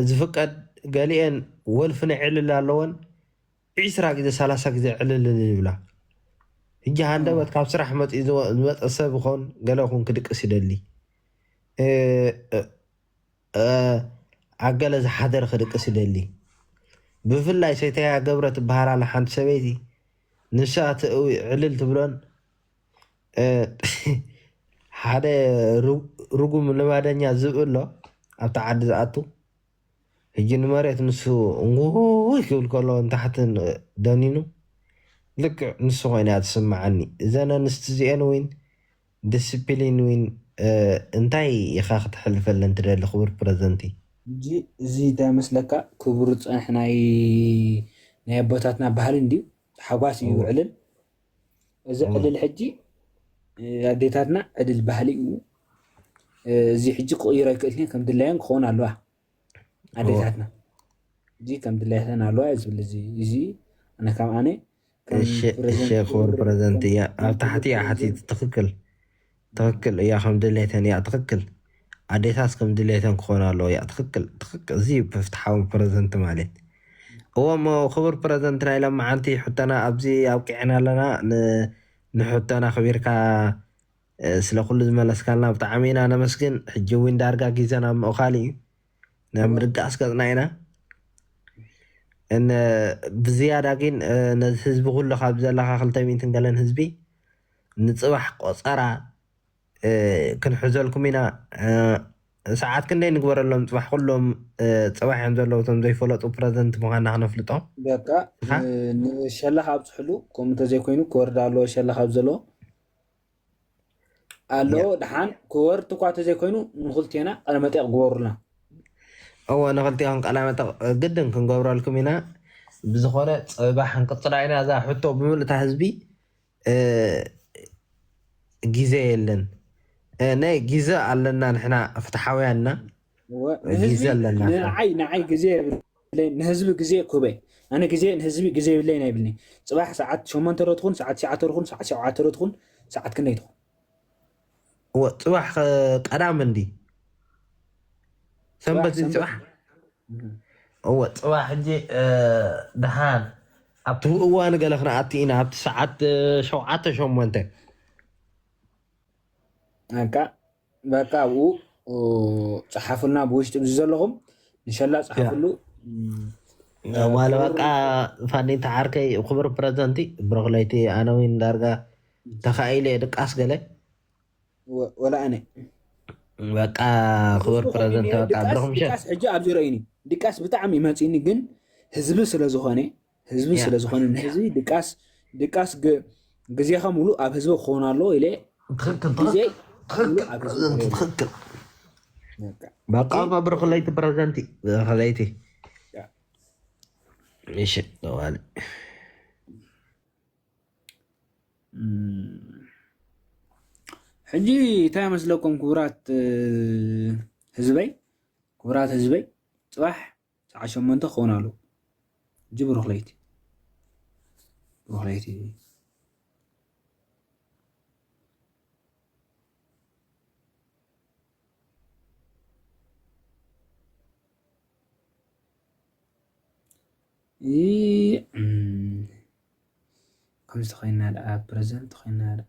ዝፍቀድ ገሊአን ወልፊ ነዕልል ኣለወን። ዒስራ ግዜ ሰላሳ ግዜ ዕልልል ይብላ። ሕጂ ሃንደበት ካብ ስራሕ መፂኡ ዝመፀ ሰብ ይኾን ገለ ኹን ክድቅስ ይደሊ። ኣገለ ዝሓደር ክድቅስ ይደሊ። ብፍላይ ሰይተያ ገብረ ትበሃል ኣላ ሓንቲ ሰበይቲ ንሳ ትእዊ ዕልል ትብሎን ሓደ ርጉም ልማደኛ ዝብኢ ኣሎ ኣብቲ ዓዲ ዝኣቱ ሕጂ ንመሬት ንሱ እንጉይ ክብል ከሎ ንታሕቲ ደኒኑ ልክዕ ንሱ ኮይና እያ ትስምዓኒ። እዘን ኣንስቲ እዚአን እውን ዲስፕሊን እውን እንታይ ኢኻ ክተሕልፈለን ትደሊ ክቡር ፕረዘንቲ? እዚ እንታይ መስለካ ክቡር ፀንሕ ናይ ናይ ኣቦታትና ባህሊ እንድዩ። ሓጓስ እዩ ዕልል። እዚ ዕልል ሕጂ ኣዴታትና ዕልል ባህሊ እዩ። እዚ ሕጂ ክቕይሮ ኣይክእልን ከም ድላየን ክኸውን ኣለዋ። ኣዴታትና እዚ ከም ድላየተን ኣለዋ ዝብል እዚ እዚ ኣነ ከም ኣነ እሺ ክቡር ፕረዘንት እያ ኣብ ታሕቲ እያ ሓቲት ትኽክል ትኽክል እያ ከም ድሌተን እያ ትኽክል ኣዴታት ከም ድሌተን ክኾኑ ኣለዎ እያ ትኽክል ትኽክል እዚ ፍትሓዊ ፕረዘንት ማለት እዎ እሞ ክቡር ፕረዘንት ናይ ለመዓንቲ ሕቶና ኣብዚ ኣብቂዕና ኣለና ንሕቶና ክቢርካ ስለ ኩሉ ዝመለስካልና ብጣዕሚ ኢና ነመስግን ሕጂ እውን ዳርጋ ግዜና ምእኻል እዩ ናብ ምድቃስ ገፅና ኢና እነ ብዝያዳ ግን ነዚ ህዝቢ ኩሉ ካብ ዘለካ ክልተ ሚእትን ገለን ህዝቢ ንፅባሕ ቆፀራ ክንሕዘልኩም ኢና ሰዓት ክንደይ ንግበረሎም ፅባሕ ኩሎም ፅባሕ እዮም ዘለዉ እቶም ዘይፈለጡ ፕረዘንት ምኳንና ክነፍልጦም በቃ ንሸላ ካብ ፅሕሉ ከምኡ እንተዘይኮይኑ ክወርድ ኣለዎ ሸላ ካብ ዘለዎ ኣሎ ደሓን ክወርድ እኳ ተዘይኮይኑ ንክልቴና ቃለመጠይቅ ግበሩልና እወ ንክልቲኦም ቃለመጠይቅ ግድን ክንገብረልኩም ኢና ብዝኮነ ፅባሕ ክንቅፅላ ኢና እዛ ሕቶ ብምልእታ ህዝቢ ግዜ የለን ናይ ግዜ ኣለና ንሕና ፍትሓውያንና ግዜ ኣለና ንዓይ ንዓይ ግዜ ንህዝቢ ግዜ ክህበይ ኣነ ግዜ ንህዝቢ ግዜ የብለይን ኣይብልኒ ፅባሕ ሰዓት ሸሞንተ ዶ ትኹን ሰዓት ትሽዓተ ዶ ትኹን ሰዓት ሸውዓተ ዶ ትኹን ሰዓት ክንደይ ትኹን ፅባሕ ቀዳም እንዲ ሰንበት ድዩ ፅባሕ እወ ፅባሕ ሕጂ ደሓን ኣብቲ እዋን ገለ ክንኣቲ ኢና ኣብቲ ሰዓት ሸውዓተ ሸሞንተ በቃ በቃ ኣብኡ ፀሓፉልና ብውሽጢ ብዚ ዘለኹም ንሸላ ፀሓፍሉ ዋለ በቃ ፋኒታ ዓርከይ ክቡር ፕረዘንቲ ብሮክለይቲ ኣነ እውን ዳርጋ ተኻኢለ ድቃስ ገለ ወላ ኣነ በቃ ክቡር ፕረዘንቲ በቃ ብሮክ ምሸት ድቃስ ሕጂ ኣብዚ ረእዩኒ ድቃስ ብጣዕሚ ይመፅኒ ግን ህዝቢ ስለዝኾነ ህዝቢ ስለዝኾነ ንህዝቢ ድቃስ ድቃስ ግዜኻ ሙሉእ ኣብ ህዝቢ ክኸውን ኣለዎ ኢለ ትኽክል በቃ ብርክለይቲ ፕረዘንቲ ብርክለይቲ እሺ ጠዋሊ ሕጂ እንታይ መስለኩም ክቡራት ህዝበይ ክቡራት ህዝበይ ፅባሕ ሰዓት ሸሞንተ ክኸውን ኣለዎ ሕጂ ብሩኽ ለይቲ ብሩኽ ለይቲ እዚ ተኾይና ደኣ present ተኾይና ደኣ